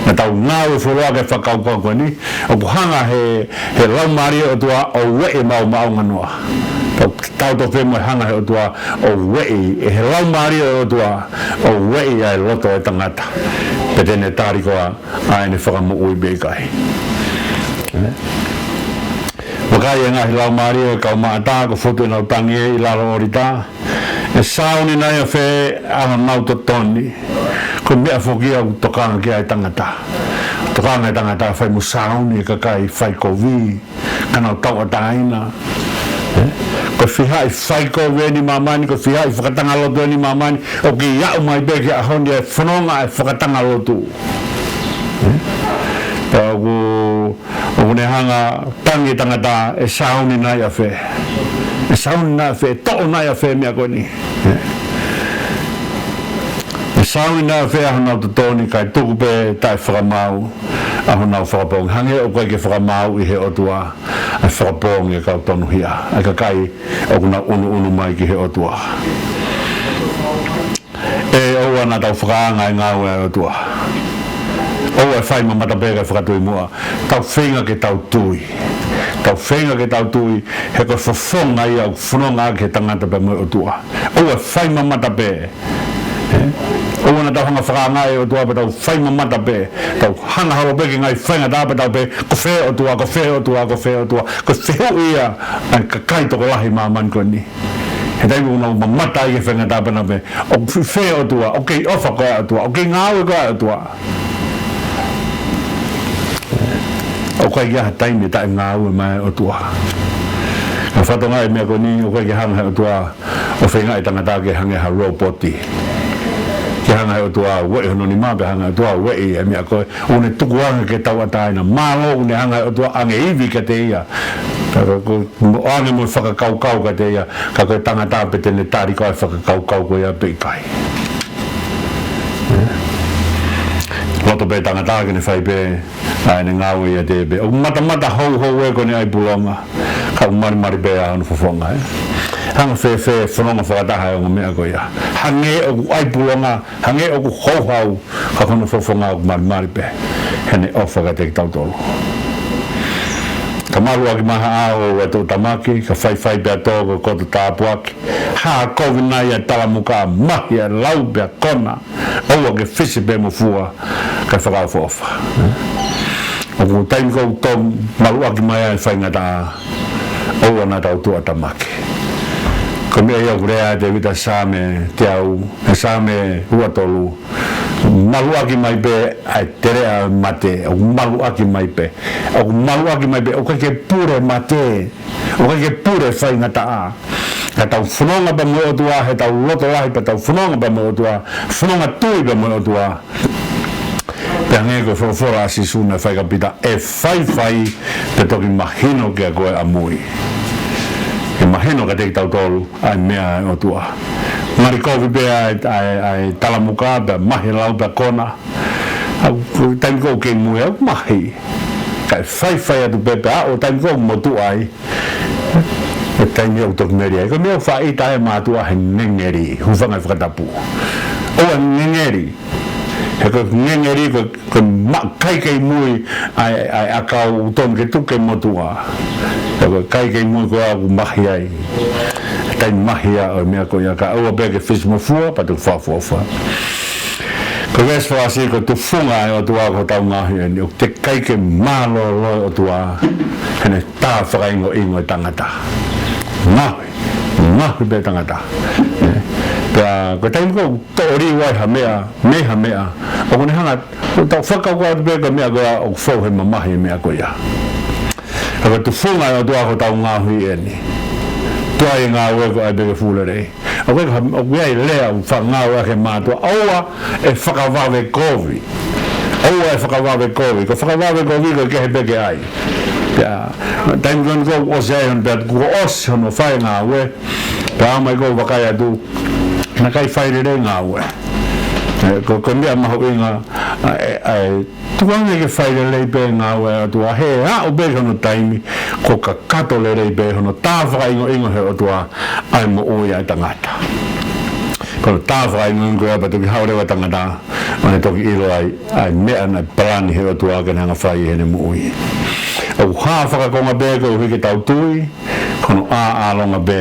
Naʻa tau ngāue fuoloa ki he fakakaukau ko eni, ʻoku hanga he, he Laumālie ʻo e ʻOtua ʻo ueʻi maʻu maʻu nganoa. Tau, tau toʻo pē mo e hanga he ʻOtua ʻo ueʻi, ʻe he Laumālie ʻo e ʻOtua ʻo ueʻi ʻa e loto ʻo e tangata. Pe te ne tali koā ʻa ʻene fakamoʻui pe ʻikai. Ē? Vakai e ngaahi laumālie ʻo e kau maʻata, ko e fotu ʻenau tangi ʻi lalo ʻōlita. ʻE sāuni nai ʻafē ʻa honau totoni? Ko e meʻa foki ia ʻoku tokanga ki ai e tangata. Tokanga e tangata fai mo sāuni e kakai fai kovi, ka nau tauʻatāina. Ē? Ko e fiha e fai kovi eni ʻi māmani, ko e fiha e fakatanga lotu eni ʻi māmani, ʻoku kei aʻu mai pē ki he ʻaho ni e fononga e fakatanga lotu. Ē? Pea ʻoku ʻoku ne hanga tangi e tangata, ʻe sāuni nai ʻafē? ʻE sāuni nai ʻafē? Toʻo nai ʻafē e meʻa ko eni? ʻE sāuni nai ʻafē ʻa honau totoni kae tuku pē taʻe fakamaau ʻa honau fakapoongi? Hangē ʻoku ʻikai ke fakamāuʻi he ʻOtua ʻa e fakapoongi ʻa e kau tonuhia, ʻa e kakai ʻoku nau ʻunuʻunu mai ki he ʻOtua. ʻE ʻoua naʻa tau fakaanga e ngāue ʻa e ʻOtua. ʻOua ʻe fai mamata pē kae fakatui muʻa. Tau feinga ke tau tui. Tau feinga ke tau tui, he ko e fofonga ia ʻoku fononga ʻaki he tangata pea mo e ʻOtua. ʻOua ʻe fai mamata pē. Ē? ʻOua naʻa tau hanga fakaanga e ʻOtua pea tau fai mamata pē. Tau hanga holo pē ki he ngaahi faingataʻa pea tau pehē, ko fē ʻOtua, ko fē ʻOtua, ko fē ʻOtua. Ko e fehuʻi ia ʻa e kakai tokolahi ʻi māmani ko eni. He taimi ʻoku nau mamata ai ki he faingataʻa pea nau pehē, ʻoku fē ʻOtua, ʻoku kei ʻofa koā e ʻOtua, ʻoku kei ngāue koā e ʻOtua. ʻOku ʻikai ke ʻi ai ha taimi ʻe taʻe ngāue mai ai e ʻOtua. Ka ko e fatongia e meʻa ko eni, ʻoku ʻikai ke hanga he ʻOtua ʻo feingaʻi e tangata ke hangē ha lōpoti. Ke hanga he ʻOtua ʻo ueʻi hono nima, pe hanga he ʻOtua ʻo ueʻi e meʻa ko ē ʻoku ne tukuange ke tauʻatāina. Mālō ʻoku ne hanga he ʻOtua ʻo ʻange ivi kiate ia. Ka ko, ko, mo ʻange mo e fakakaukau kiate ia, ka ko e tangata pē te ne tali koā e fakakaukau ko ia pe ʻikai. Loto pē e tangata ke ne fai pē ʻa ʻene ngāue ʻiate ia pē. ʻOku matamata houhou ē ko ʻene ʻai pulonga, ka ʻoku malimali pē ʻa hono fofonga, ē. Hanga fēfē e fononga fakataha e ongo meʻa ko ia? Hangē ʻoku ʻai pulonga, hangē ʻoku houhau, ka ko hono fofonga ʻoku malimali pē heʻene ʻofa kiate kitautolu. Ka malu ʻaki mai ha ʻao ʻa e tuʻutāmaki, ka faifai pea tō ko e koto tāpuaki. Hā kovi nai ʻa e talamuka, mahi ʻa e lau pea kona. ʻOua ke fisi pē mo fua, kae fakaʻofoʻofa. ʻOku taimi ko ē ʻoku tō malu ʻaki mai ai e faingataʻa, ʻoua naʻa tau tuʻutāmaki. Ko e meʻa ia ʻoku lea ai ʻa Tēvita he Saame teau, he Saame ua tolu. Malu ʻaki mai pē ʻa e teleʻa mate, ʻoku malu ʻaki mai pē. ʻOku malu ʻaki mai pē, ʻoku ʻikai ke pule mate, ʻoku ʻikai ke pule faingataʻa. Ka tau fononga pea mo e ʻOtua, he tau loto lahi pea tau fononga pea mo e ʻOtua, fononga tui pea mo e ʻOtua. Pea hangē ko e folofola ʻa Sīsū naʻe fai kia Pita, ʻe faifai pea toki mahino kia koe ʻamui. ʻE mahino kiate kitautolu ʻa e meʻa ʻa e ʻOtua. Ngali kovi pē ʻa e, ʻa e, ʻa e talamuka pea mahi e lau pea kona. ʻA, ko e taimi ko ē ʻoku kei mui ai ʻoku mahi. Kae faifai atu pē pea ʻo taimi ko ē ʻoku motuʻa ai, ʻe taimi ʻoku toki meli ai. Ko e meʻa ʻoku faʻa ʻita ai e mātuʻa he ngengeli, hūfanga he fakatapu. ʻOua ʻe ngengeli. He ko e ngengeli, ko e, ko e ma-, kai kei mui ʻa e, ʻa e ʻakau ʻoku tonu ke tuku ke motuʻa. He ko e kai kei mui ko ē ʻoku mahi ai. Taimi mahi ia ʻo e meʻa ko ia, ka ʻoua pē ke fisi mo fua, pea toki fakaʻofoʻofa. Ko e veesi fakaʻosi, ko e tufunga ʻa e ʻOtua ko hotau ngaohi eni, ʻoku teʻeki ai ke mālōlō e ʻOtua heʻene tā fakaingoingo e tangata. Ngaohi, ngaohi pē tangata. Ē? Pea ko e taimi ko ē ʻoku toʻo liliu ai ha meʻa mei ha meʻa, ʻoku ne hanga ʻo tau fakakaukau atu pē ko e meʻa ko ia ʻoku fou he mamahi e meʻa ko ia. Ka ko e tufunga ʻo e ʻOtua ko ʻetau ngaohi eni. Tuai e ngāue ko e ʻai pē ke fuʻu lelei. ʻOku ʻi ai, ʻoku ʻi ai e lea ʻoku faʻa ngāueʻaki ʻe he mātuʻa, ʻoua ʻe fakavave kovi. ʻOua ʻe fakavave kovi. Ko e fakavave kovi ko e kehe pē ke ʻai. Pea, taimi ko eni kuo ʻosi ai hono, pea kuo ʻosi hono fai e ngāue. Pea ʻomai ko e vakai atu, naʻe ʻikai fai lelei e ngāue. ʻE, ko, ko e meʻa mahuʻinga, ʻa e, ʻa e, tuku ange ke fai lelei pē e ngāue ʻa e ʻOtua, he ʻe aʻu pē ki hono taimi, kuo kakato lelei pē hono tā fakaʻingoʻingo ʻe he ʻOtua ʻa e moʻui ʻa e tangata. Ko hono tā fakaʻingoʻingo ko ia pea toki haʻu leva e tangata, ʻo ne toki ʻilo ai ʻa e meʻa naʻe palani ʻe he ʻOtua ke ne hanga ʻo fai ʻi heʻene moʻui. ʻOku hā fakakonga pē koeʻuhi ke tau tui, ko hono ʻāʻālonga pē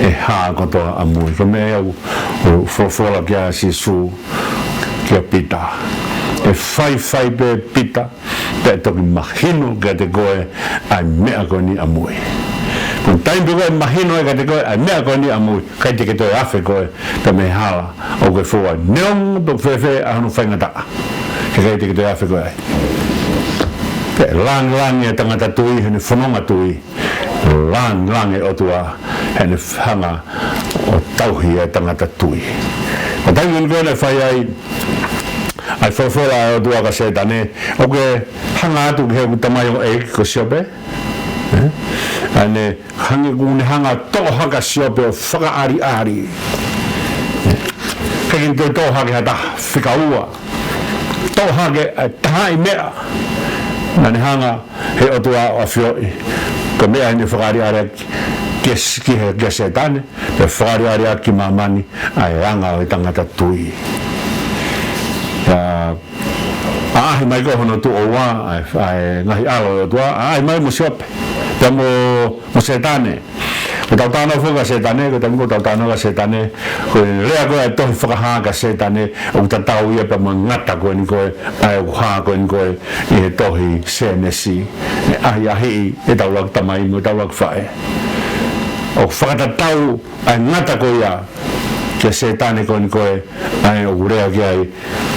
ʻe hā kotoa ʻamui. Ko e meʻa ia ʻoku, ʻoku folofola ki ai ʻa Sīsū kia Pita. ʻE faifai pē Pita, pea ʻe toki mahino kiate koe ʻa e meʻa ko eni ʻamui. Ko e taimi pē ko ē ʻe mahino ai kiate koe ʻa e meʻa ko eni ʻamui, ʻikai te ke toe afe koe pea mei he hala ʻoku ke fou ai. Neongo pe ʻoku fēfē ʻa hono faingataʻa, he ʻikai te ke toe afe koe ai. Pea ʻe lāngilangi e tangata tui heʻene fononga tui, lāngilangi e ʻOtua heʻene hanga ʻo tauhi e tangata tui. Ko e taimi ko ē naʻe fai ai ʻa e folofola ʻa e ʻOtua kia Sētane, ʻoku ke hanga atu ki heʻeku tamaioʻeiki ko Siope? ʻE? ʻA ʻene hanga, kuo ne hanga ʻo toʻo hake ʻa Siope ʻo fakaʻaliʻali. ʻIkai ke ne toe toʻo hake ha taha, fika ua. Toʻo hake ʻa e taha ʻi he meʻa naʻa ne hanga ʻe he ʻOtua ʻo ʻafioʻi ko e meʻa ʻene fakaʻaliʻali ʻaki kia, kia Sētane, pea fakaʻaliʻali ʻaki ki māmani ʻa e anga ʻo e tangata tui. ʻA, ʻaʻahi mai ko ē hono tuʻo ua ʻa e, ʻa e ngaahi ʻalo ʻo e ʻOtua, ʻaʻahi mai mo Siope, pea mo, mo Sētane. Ko ʻetau talanoa foki kia Sētane, ko e taimi ko ē ʻoku tau talanoa kia Sētane, ko e lea ko ē ʻa e tohi Fakahā kia Sētane, ʻoku tatau ia pea mo e ngata ko eni ko ē, ʻa e ʻoku hā ko eni ko ē ʻi he tohi Sēnesi. ʻE ʻahiʻahiʻi ʻetau ʻuluaki tamai mo ʻetau ʻuluaki faʻē. ʻOku fakatatau ʻa e ngata ko ia kia Sētane ko eni ko ē, ʻa ē ʻoku lea ki ai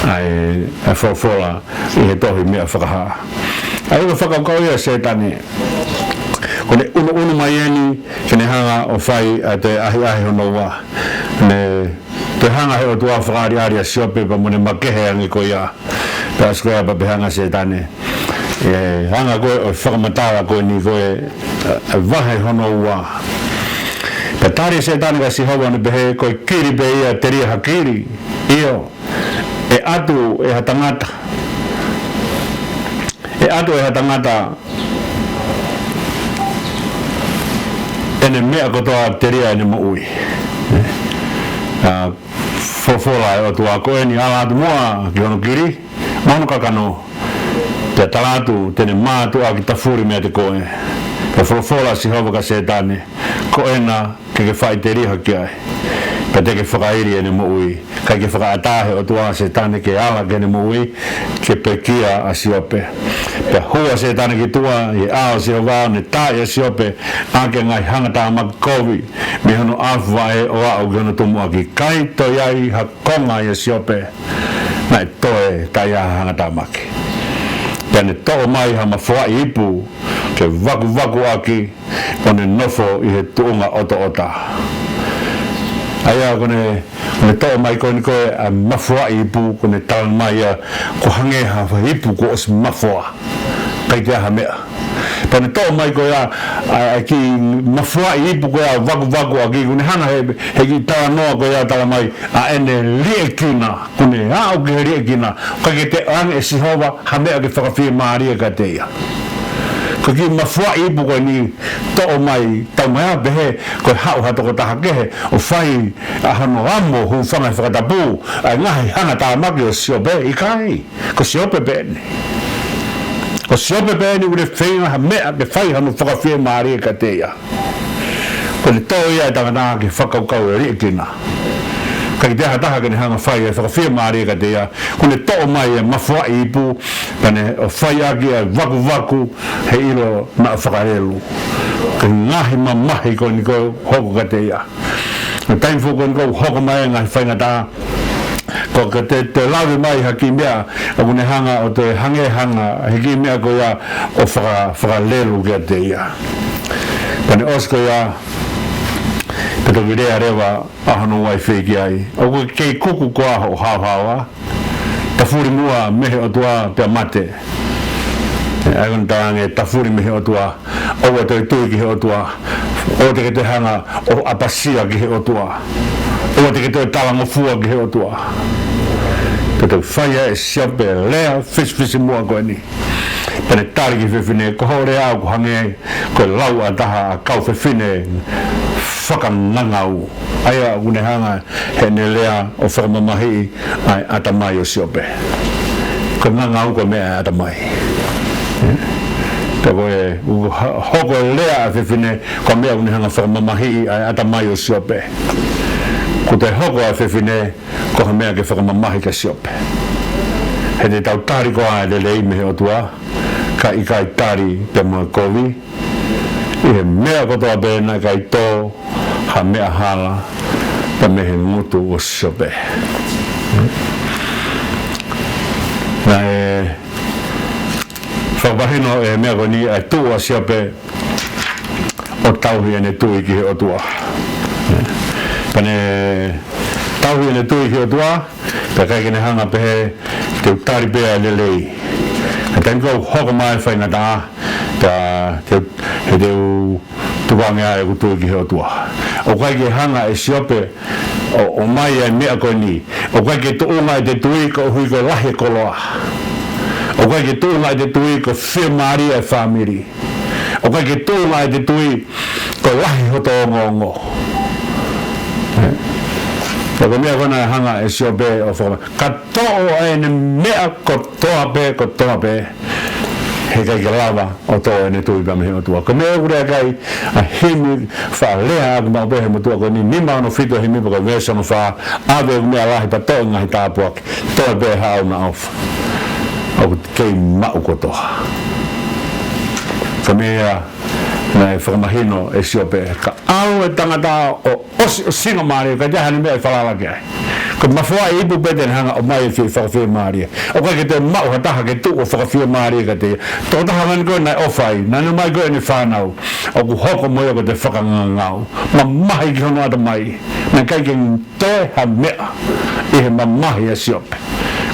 ʻa e, ʻa e folofola ʻi he tohi Meʻa Fakahā. ʻA ia ko e fakakaukau ia ʻa Sētane, ko ʻene ʻunuʻunu mai eni ke ne hanga ʻo fai ʻa e toe ʻahiʻahi hono ua. Ne toe hanga ʻe he ʻOtua ʻo fakaʻaliʻali ʻa Siope pea mo ʻene makehe ange ko ia. Pea ʻosi ko ia pea pehē ange ʻa Sētane, ʻe hanga koe ʻo fakamatala ko eni ko ē, ʻa e vahe hono ua. Pea tali ʻe Sētane kia Sihova ʻo ne pehē, ko e kili pē ia telia ha kili. ʻIo, ʻe ʻatu ʻe ha tangata, ʻe ʻatu ʻe ha tangata ʻene meʻa kotoa telia ʻene moʻui. ʻA, folofola ʻa e ʻOtua, ko eni, ala atu muʻa ki hono kili mo hono kakano, pea tala atu te ne mātuʻaki tafuli meiate koe. Pea folofola ʻa Sihova kia Sētane, ko ena ke ke faʻiteliha ki ai, pea te ke fakaili ʻene moʻui. ʻIkai ke fakaʻatā ʻe he ʻOtua ʻa Sētane ke ala ki heʻene moʻui ke pekia ʻa Siope. Pea hū ʻa Sētane ki tuʻa ʻi he ʻao ʻo Sihova, ʻo ne taaʻi ʻa Siope ʻaki ʻa e ngaahi hangatāmaki kovi mei hono ʻaofi vaʻe ʻo aʻu ki hono tumuʻaki. ʻIkai toe ʻi ai ha konga ʻia Siope naʻe toe taʻe ʻi ai ha hangatāmaki. Pea ne toʻo mai ha mafoaʻi ipu ke vakuvaku ʻaki, ʻo ne nofo ʻi he tuʻunga ʻotoʻota. ʻA ia ko ʻene, ko ʻene toʻo mai ko eni ko ē ʻa e mafoaʻi ipu, ko ʻene tala mai ia ʻoku hangē ha ipu kuo ʻosi mafoa, ʻikai ke ʻi ai ha meʻa. Pea ne toʻo mai ko ia ʻa e, ʻa e kiʻi mafoaʻi ipu ko ia ʻo vakuvaku ʻaki, ko ʻene hanga ʻe he, he kiʻi talanoa ko ia ʻo tala mai ʻa ʻene liʻekina. Ko ʻene aʻu ki he liʻekina, ʻikai ke toe ʻoange ʻe Sihova ha meʻa ke fakafiemālie kiate ia. Ko e kiʻi mafoaʻi ipu ko eni toʻo mai, taumaiā pehē ko e haʻu ha tokotaha kehe ʻo fai ʻa hono amo, hūfanga he fakatapu ʻa e ngaahi hangatāmaki ʻo Siope, ʻikai. Ko Siope pē eni. Ko Siope pē eni ʻoku ne feinga ha meʻa ke fai hano fakafiemālie kiate ia. Ko ʻene toʻo ia ʻe he tangata ke fakakaukau ʻe liʻekina. ʻIkai ke toe ʻi ai ha taha ke ne hanga ʻo fai ʻa e fakafiemālie kiate ia. Ko ʻene toʻo mai ʻa e mafoaʻi ipu, pea ne ʻo fai ʻaki ʻa e vakuvaku he ʻilo naʻa fakalelu. Ko e ngaahi mamahi ko eni ko ē ʻoku hoko kiate ia. Ko e taimi foki ko eni ʻoku hoko mai e ngaahi faingataʻa, ko e ke te, te lave mai ha kiʻi meʻa ʻoku ne hanga ʻo te hangē hanga he kiʻi meʻa ko ia ʻo faka-, fakalelu kiate ia. Pea ne ʻosi ko ia, pea toki lea leva ʻa hono uaifi ki ai, ʻoku kei kuku koā hoʻo haohaoa? Tafuli muʻa mei he ʻOtua pea mate. ʻE, ʻa ia ko eni talaange tafuli mei he ʻOtua. ʻOua te ke tui ki he ʻOtua. ʻOua te ke toe hanga ʻo ʻapasia ki he ʻOtua. ʻOua te ke toe talangofua ki he ʻOtua. Pea toe fai ʻe Siope e lea fisifisimuʻa ko eni. Pea ne tali ki he fefine, ko hoʻo lea ʻoku hangē ko e lau ʻa ha taha ʻa e kau fefine fakangangau. ʻA ia ʻoku ne hanga heʻene lea ʻo fakamamahiʻi ʻa e ʻatamai ʻo Siope. Ko e ngangau ko e meʻa ʻa e ʻatamai. Pea ko e, ʻoku ha-, hoko e lea ʻa e fefine, ko e meʻa ʻoku ne hanga fakamamahiʻi ʻa e ʻatamai ʻo Siope. Ko e toe hoko ʻa e fefine, ko ha meʻa ke fakamamahi kia Siope. He te tau tali koā e lelei mei he ʻOtua, kae ʻikai tali pea mo e kovi, ʻi he meʻa kotoa pē naʻe ʻikai tō ha meʻa hala pea mei he ngutu ʻo Siope. Naʻe fakamahino ʻe he meʻa ko eni ʻa e tuʻu ʻa Siope ʻo tauhi ʻene tui ki he ʻOtua. Pea ne tauhi ʻene tui ki he ʻOtua, pea ʻikai ke ne hanga pehē te u tali pē ʻa e lelei. He taimi ko ē ʻoku hoko mai e faingataʻa, pea te, he te u tukuange ʻa ʻeku tui ki he ʻOtua. ʻOku ʻikai ke hanga ʻe Siope ʻo, ʻomai ʻa e meʻa ko eni. ʻOku ʻikai ke tuʻunga ʻete tui koeʻuhi ko e lahi e koloa. ʻOku ʻikai ke tuʻunga ʻete tui ko e fiemālie e fāmili. ʻOku ʻikai ke tuʻunga ʻete tui ko e lahi hoto ongoongo. Pea ko e meʻa ko ē naʻe hanga ʻe Siope ʻo fakama-, ka toʻo ʻene meʻa kotoa pē, kotoa pē, he ʻikai ke lava ʻo toʻo ʻene tui pea mei he ʻOtua. Ko e meʻa ʻoku lea ki ai ʻa e himi, faʻa lea ʻaku maʻu pē he motuʻa ko eni, nima ono fitu e himi pea ko e veesi ono fā, ʻave ʻeku meʻa lahi pea toʻo e ngaahi tāpuaki, toe pē haʻo naʻofa. ʻOku kei maʻu kotoa. Ko e meʻa naʻe fakamahino ʻe Siope, ka ʻalu e tangata ʻo ʻosi ʻo singamālie, ʻikai toe ʻi ai haʻane meʻa ʻe falala ki ai. Ko e mafoa e ipu pē te ne hanga ʻo ʻomai e fie fakafiemālie. ʻOku ʻikai ke toe maʻu ha taha ke tuʻu ʻo fakafiemālie kiate ia. Tokotaha ko eni ko ē naʻe ʻofa ai, naʻa ne ʻomai ko ē ʻene fānau, ʻoku hoko mo ia ko e toe fakangangau. Mamahi ki hono ʻatamai. Naʻe ʻikai ke toe ha meʻa ʻi he mamahi ʻa Siope.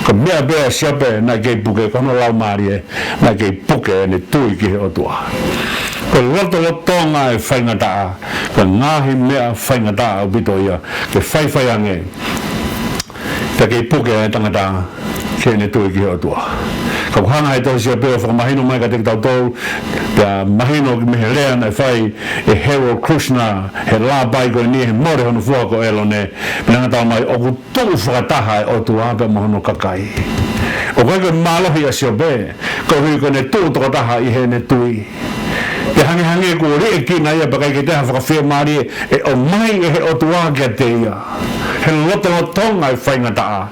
Ko e meʻa pē ʻa Siope naʻe kei puke, ko hono laumālie naʻe kei puke ʻene tui ki he ʻOtua. Ko e lotolotonga e faingataʻa, ko e ngaahi meʻa faingataʻa ʻaupito ia ke faifai ange, pea kei puke e tangata ki heʻene tui ki he ʻOtua. Ka ʻoku hanga ʻe he tohi Siope ʻo fakamahino mai kiate kitautolu, pea mahino ki he meʻa he lea naʻe fai ʻe Harold Kushner, he lāpai ko eni, he mole hono foha ko ʻĒlone, pea naʻe ngata mai ʻoku tuʻu fakataha e ʻOtua pea mo hono kakai. ʻOku ʻikai ko e mālohi ʻa Siope, koeʻuhi ko ʻene tuʻu tokotaha ʻi heʻene tui. Pea hangehangē kuo liʻekina ia pea ʻikai ke toe ʻi ai ha fakafiemālie ʻe ʻomai ʻe he ʻOtua kiate ia. He lotolotonga e faingataʻa.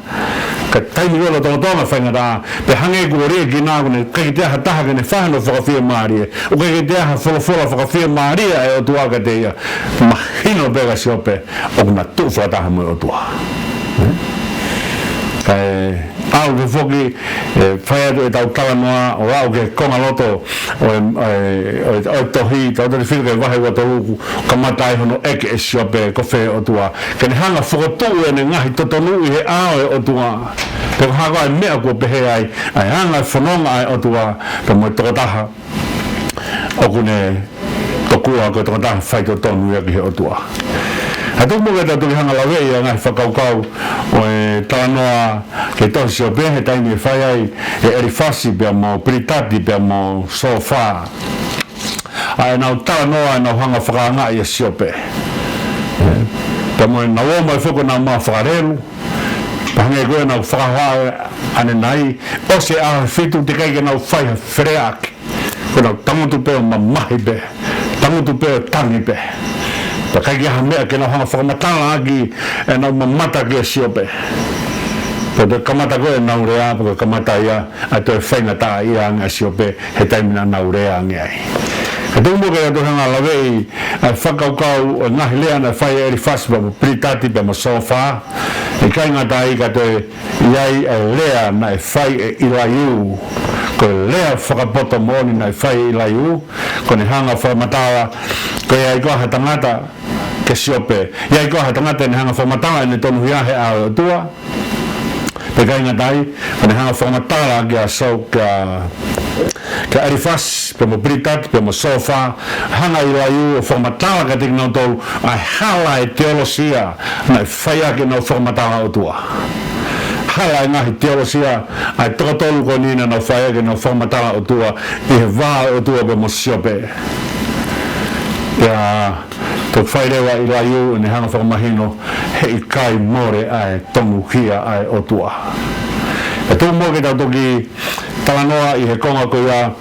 Ka taimi ko e lotolotonga e faingataʻa, pea hangē kuo liʻekina, ʻoku ʻikai ke toe ʻi ai ha taha ke ne fai hano fakafiemālie. ʻOku ʻikai ke toe ʻi ai ha folofola fakafiemālie ʻa e ʻOtua kiate ia. Mahino pē kia Siope ʻoku na tuʻu fakataha mo e ʻOtua. Kae ʻalu ke foki, ʻe, fai atu ʻetau talanoa ʻo aʻu ki he konga loto ʻo e, ʻo e, ʻo e, ʻo e tohi, tau tali fili ki he vahe ua tolu ʻoku kamata ai hono ʻeke ʻe Siope ko fē ʻOtua. Ke ne hanga fokotuʻu ʻene ngaahi totonu ʻi he ʻao ʻo e ʻOtua. Pea ko e hā koā e meʻa kuo pehē ai, ʻa e anga e fononga ʻa e ʻOtua pea mo e tokotaha ʻoku ne tokua ko e tokotaha faitotonu ia ki he ʻOtua. Ka tuku muʻa ke tau toki hanga ʻo laveʻi ʻa e ngaahi fakakaukau ʻo e talanoa ki he tohi Siope he taimi ʻe fai ai ʻe ʻElifasi pea mo Pilitati pea mo Sofā ʻa ʻenau talanoa, ʻenau hanga fakaangaʻi ʻa Siope. Pea mo ʻenau ō mai foki ʻo nau maʻu fakalelu. Pea hangē ko ʻenau fakahā ʻanenai, ʻosi e ʻaho ʻe fitu teʻeki ai ke nau fai ha feleʻaki. Ko ʻenau tangutu pē ʻo mamahi pē, tangutu pē ʻo tangi pē. Pea ʻikai ke ʻi ai ha meʻa ke nau hanga fakamatala ʻaki ʻenau mamata kia Siope. Pea toe kamata ko ē ʻenau lea, pea kamata ia ʻa e toe faingataʻaʻia ange ʻa Siope he taimi naʻa nau lea ange ai. Ka Tuku muʻa ke tau hanga ʻo laveʻi ʻa e fakakaukau ʻo e ngaahi lea naʻe fai ʻe ʻElifasi pea mo Pilitati pea mo Sōfā. ʻIkai ngata ai ka toe ʻi ai ʻa e lea naʻe fai ʻe ʻIlaiū. Ko e lea fakapoto moʻoni naʻe fai ʻe ʻIlaiū, ko ʻene hanga ʻo fakamatala, ko ia ʻi ai ko ha tangata, kia Siope, ʻi ai ko ha tangata ʻe ne hanga ʻo fakamatala ʻene tonuhia he ʻao ʻo e ʻOtua. Pea ʻikai ngata ai, ka ne hanga ʻo fakamatala kia Sō, kia, kia ʻElifasi, pea mo Pilitati, pea mo Sōfā, hanga ʻe ʻIlaiū ʻo fakamatala kiate kinautolu ʻa e hala ʻo e teolosia naʻe fai ʻaki ʻenau fakamatala ʻOtua. Hala ʻo e ngaahi teolosia, ʻa e toko tolu ko eni naʻa nau fai ʻaki ʻenau fakamatala ʻOtua ʻi he vā ʻo e ʻOtua pea mo Siope. Pea toki fai leva ʻe ʻIlaiū ʻene hanga ʻo fakamahino he ʻikai mole ʻa e tonuhia ʻa e ʻOtua. Pea tuku muʻa ke tau toki talanoa ʻi he konga ko ia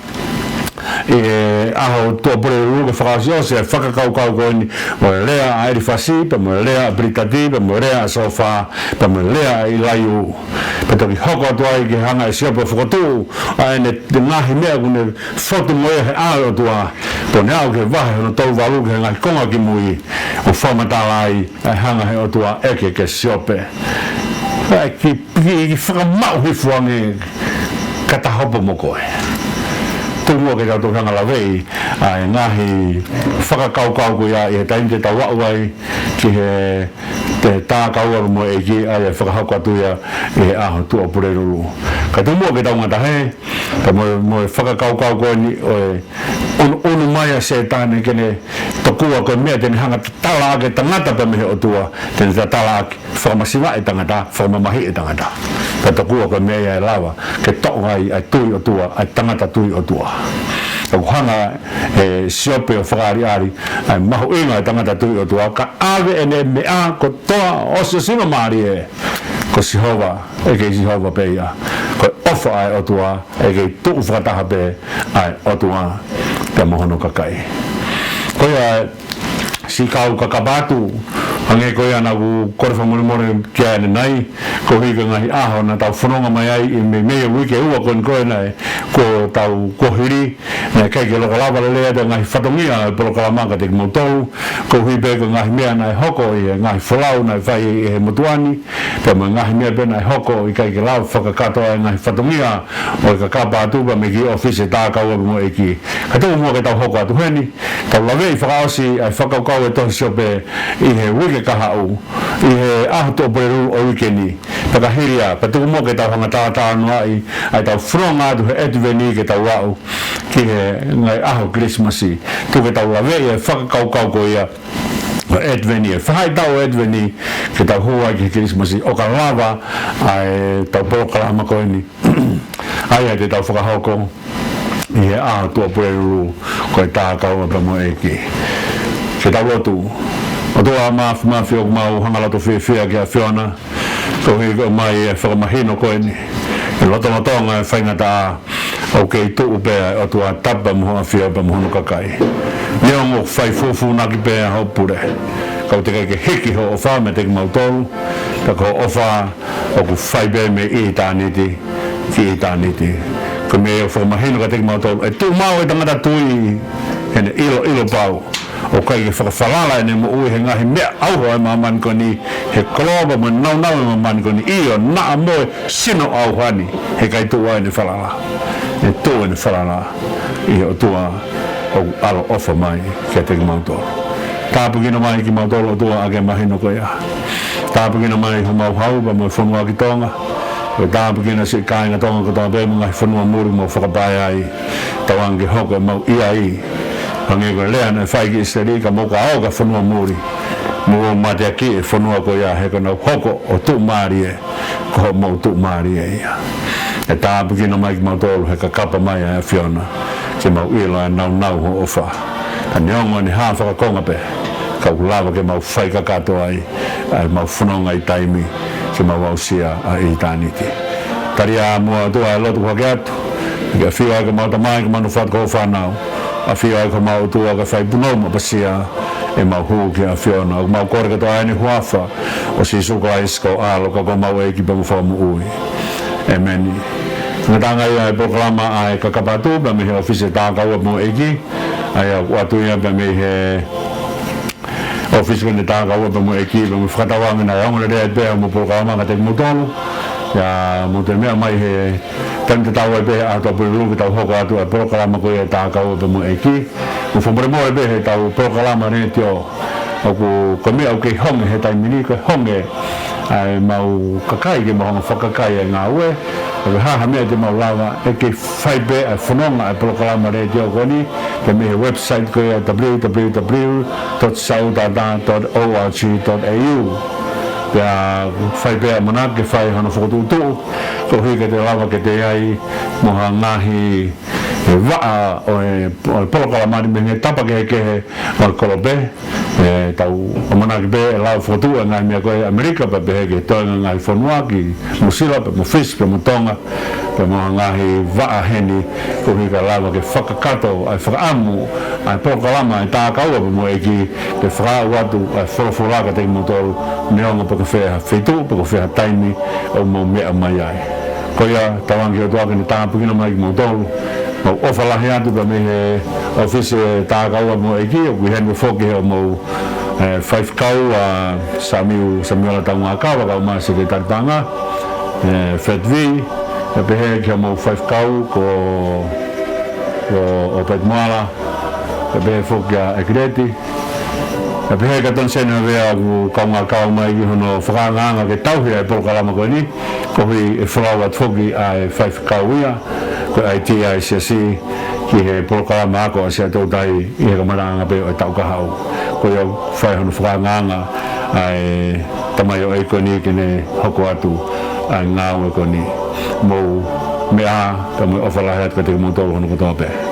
ʻi he ʻaho Tuʻapulelulu ke fakaʻosiʻosi ʻa e fakakaukau ko eni, mo e lea ʻa ʻElifasi, pea mo e lea ʻa Pilitati, pea mo e lea ʻa Sōfā, pea mo e lea ʻa ʻIlaiū. Pea toki hoko atu ai ke hanga ʻe Siope ʻo fokotuʻu ʻa ʻene ngaahi meʻa kuo ne fotu mo ia he ʻao ʻo e ʻOtua. Pea ne aʻu ki he vahe hono tolu valu ki he ngaahi konga kimui ʻo fakamatala ai ʻa e hanga ʻe he ʻOtua ʻo ʻeke kia Siope. ʻA e kiʻi, kiʻi, kiʻi fakamaʻu hifo ange ka ta hopo mo koe. Tuku muʻa ke tau toki hanga ʻo laveʻi ʻa e ngaahi fakakaukau ko ia ʻi he taimi te tau aʻu ai ki he, he tā kaua mo e ʻEiki, ʻa ia ʻe fakahoko atu ia ʻi he ʻaho Tuʻapulelulu. Ka tuku muʻa ke tau ngata hē, ka mo, mo e fakakaukau ko eni ʻo e ʻunuʻunu mai ʻa Sētane ke ne tokua ko e meʻa te ne hanga ʻo tatala ʻaki e tangata pea mei he ʻOtua, te ne tatala ʻaki, fakamasiva e tangata, fakamamahiʻi e tangata. Pea tokua ko e meʻa ia ʻe lava ke toʻo ai ʻa e tui ʻOtua, ʻa e tangata tui ʻOtua. Ka ʻoku hanga ʻe Siope ʻo fakaʻaliʻali ʻa e mahuʻinga ʻo e tangata tui ʻOtua, ka ʻave ʻene meʻa kotoa, ʻosiʻosingamālie, ko Sihova, ʻe kei Sihova pē ia. Ko e ʻofa ʻa e ʻOtua, ʻe kei tuʻu fakataha pē ʻa e ʻOtua pea mo hono kakai. Ko ia, siʻi kau kakapa atu, hangē ko ia naʻa ku kole fakamolemole ki ai ʻanenai, koeʻuhi ko e ngaahi ʻaho naʻa tau fononga mai ai ʻi he meimei uike ʻe ua ko eni ko ē naʻe kuo tau kuohili, naʻe ʻikai ke loko lava lelei atu e ngaahi fatongia ʻo e polokalama kiate kimoutolu, koeʻuhi pē ko e ngaahi meʻa naʻe hoko ʻi he ngaahi folau naʻe fai ʻi he motuʻa ni, pea mo e ngaahi meʻa pē naʻe hoko ʻikai ke lava fakakātoa e ngaahi fatongia ʻo e kakapa atu pea mei he kiʻi ʻōfisi ʻo e tā kaua pea mo e ʻEiki. Ka tuku muʻa ke tau hoko atu heni, tau laveʻi fakaʻosi ʻa e fakakaukau ʻo e tohi Siope ʻi he uike kahaʻu, ʻi he ʻaho Tuʻapulelulu ʻo e uike ni. Pea ka hili ia, pea tuku muʻa ke tau hanga ʻo talatalanoaʻi ʻa ʻetau fononga atu he ʻEtiveni ke tau aʻu ki he ngaahi ʻaho Kilisimasi. Tuku ke tau laveʻi e fakakaukau ko ia ʻo e ʻEtiveni, e faʻahitaʻu ʻo e ʻEtiveni, ke tau hū ai ki he Kilisimasi, ʻo ka lava ʻa ʻetau polokalama ko eni, ʻa ia te tau fakahoko ʻi he ʻaho Tuʻapulelulu, ko e tā kaua pea mo e ʻEiki. Ke tau lotu. ʻOtua Māfimafi, ʻoku mau hanga loto fiefia ki he ʻAfiona, koeʻuhi ko e ʻomai e fakamahino ko eni, ʻi he lotolotonga e faingataʻa, ʻoku kei tuʻu pē ʻa e ʻOtua Tapu mo Hoʻo ʻAfio pea mo hono kakai. Neongo ʻoku fai fūfūnaki pē ʻa Hoʻo pule, ka ʻoku teʻeki ai ke hiki Hoʻo ʻofa meiate kimautolu, pea ko Hoʻo ʻofa ʻoku fai pē mei ʻitāniti ki ʻitāniti. Ko e meʻa ia ʻoku fakamahino kiate kimautolu, ʻe tuʻu maʻu e tangata tui heʻene ʻiloʻilo pau ʻoku ʻikai ke fakafalala ʻene moʻui he ngaahi meʻa ʻauha ʻo e māmani ko eni, he koloa pea mo e nāunau ʻo e māmani ko eni, ʻio, naʻa mo e sino ʻauha ni, he ʻikai tuʻu ai ʻene falala. ʻE tuʻu ʻene falala ʻi he ʻOtua ʻoku ʻaloʻofa mai kiate kimautolu. Tāpuekina mai kimautolu, ʻOtua, ʻaki e mahino ko ia. Tāpuekina mai homau hau pea mo e fonua ki Tonga. Ko e tāpuekina siʻi kāinga Tonga kotoa pē mo e ngaahi fonua muli ʻoku mau fakapae ai. Tauange ke hoko ʻemau ʻi ai, hangē ko e lea naʻe fai ki ʻIsileli, ka mou ka ō ki ha fonua muli, mou mateakiʻi e fonua ko ia, he kuo nau hoko ʻo tuʻumālie, ko hoʻomou tuʻumālie ia. ʻE tāpuekina mai kimautolu he kakapa mai ʻa e ʻAfiona, ke mau ʻilo ʻa e nāunau ʻo Hoʻo ʻofa. Ka neongo ʻene hā fakakonga pē, ka ʻoku lava ke mau fai kakato ai ʻa ʻemau fononga ʻi taimi, ke mau aʻusia ʻa ʻitāniti. Tali ā muʻa, ʻOtua, e lotu kuo hake atu, ke ʻafio ai ko homau tamai, ko homau nofo atu ko hoʻo fānau. ʻAfio ai ko homau ʻOtua, kae fai punou mo ʻapasia ʻemau hū ki he ʻAfiona. ʻOku mau kole kotoa ʻi he huafa ʻo Sīsū Kalaisi ko ho ʻAlo, ko homau ʻEiki pea mo Fakamoʻui. ʻĒmeni. Ngataʻanga ia e polokalama ʻa e kakapa atu pea mei he ʻōfisi ʻo e tā kaua pea mo e ʻEiki. ʻA ia ʻoku ʻoatu ia pea mei he ʻōfisi ko eni ʻo e Tākaua pea mo e ʻEiki, pea mo e fakatauange naʻe ongo lelei pē ʻa e mo e polokalama kiate kimoutolu. ʻIa, mou toe meʻa mai he taimi tatau ai pē he ʻaho Tuʻapulelulu ke tau hoko atu ʻa e polokalama ko ia ʻo e Tākaua pea mo e ʻEiki. Mou fakamolemole pē he ʻetau polokalama letiō ʻoku, ko e meʻa ʻoku kei honge he taimi ni, ko e honge ʻa e mau kakai ke mau hanga ʻo fakakakai ʻa e ngāue. ʻE hā ha meʻa te mau lava, ʻe kei fai pē ʻa e fononga ʻa e polokalama letiō ko eni pea mei he website ko ia, www dot sautata dot org dot au. Pea fai pē ʻa e ʻamanaki ke fai hono fokotuʻutuʻu, koeʻuhi ke toe lava ke toe ʻi ai mo ha ngaahi, ʻe, vaʻa ʻo e, ʻo e polokalama ni mei he tapa kehekehe ʻo e kolope. ʻE, tau ʻamanaki pē ʻe lava ʻo fokotuʻu ʻa e ngaahi meʻa ko ē ʻi ʻAmelika pea pehē ki he toenga ngaahi fonua, ki Nuʻusila pea mo Fisi pea mo Tonga, pea mo e ngaahi vaʻa heni, koeʻuhi kae lava ke fakakakato ʻa e fakaʻamu ʻa e polokalama ʻo e Tākaua pea mo e ʻEiki, ke fakaaʻu atu ʻa e folofola kiate kimoutolu, neongo pe ko fē ha feituʻu, pe ko fē ha taimi ʻoku mou meʻa mai ai. Ko ia, tauange ki he ʻOtua ke ne tāpuekina mai kimoutolu. Mau ʻofa lahi atu pea mei he ʻōfisi ʻo e Tākaua pea mo e ʻEiki, ʻoku ʻi heni foki hoʻomou, ʻe, faifekau ʻa Samiu, Samiuela Taungakava, kae ʻumaʻā e Sekelitali Paʻanga, ʻe, Fred Vee, pea pehē ki hoʻomou faifekau ko, ko ʻOpeti Moala, pea pehē foki kia ʻEkileti, pea pehē kia Toniseni Havea ʻoku kaungā kau mai ki hono fakaangaanga ke tauhi ʻa e polokalama ko eni, koeʻuhi ʻe folau atu foki ʻa e faifekau ia ko e ʻAitia ʻa e Siasi ki he polokalama ako ʻa Siaʻatoutai ʻi he kamataʻanga pē ʻo e taʻu kahaʻu. Ko ia ʻoku fai hono fakaangaanga ʻa e tamaioʻeiki ko eni ke ne hoko atu ʻa e ngāue ko eni. Mou meʻa ā, pea mo e ʻofa lahi atu kiate kimoutolu hono kotoa pē.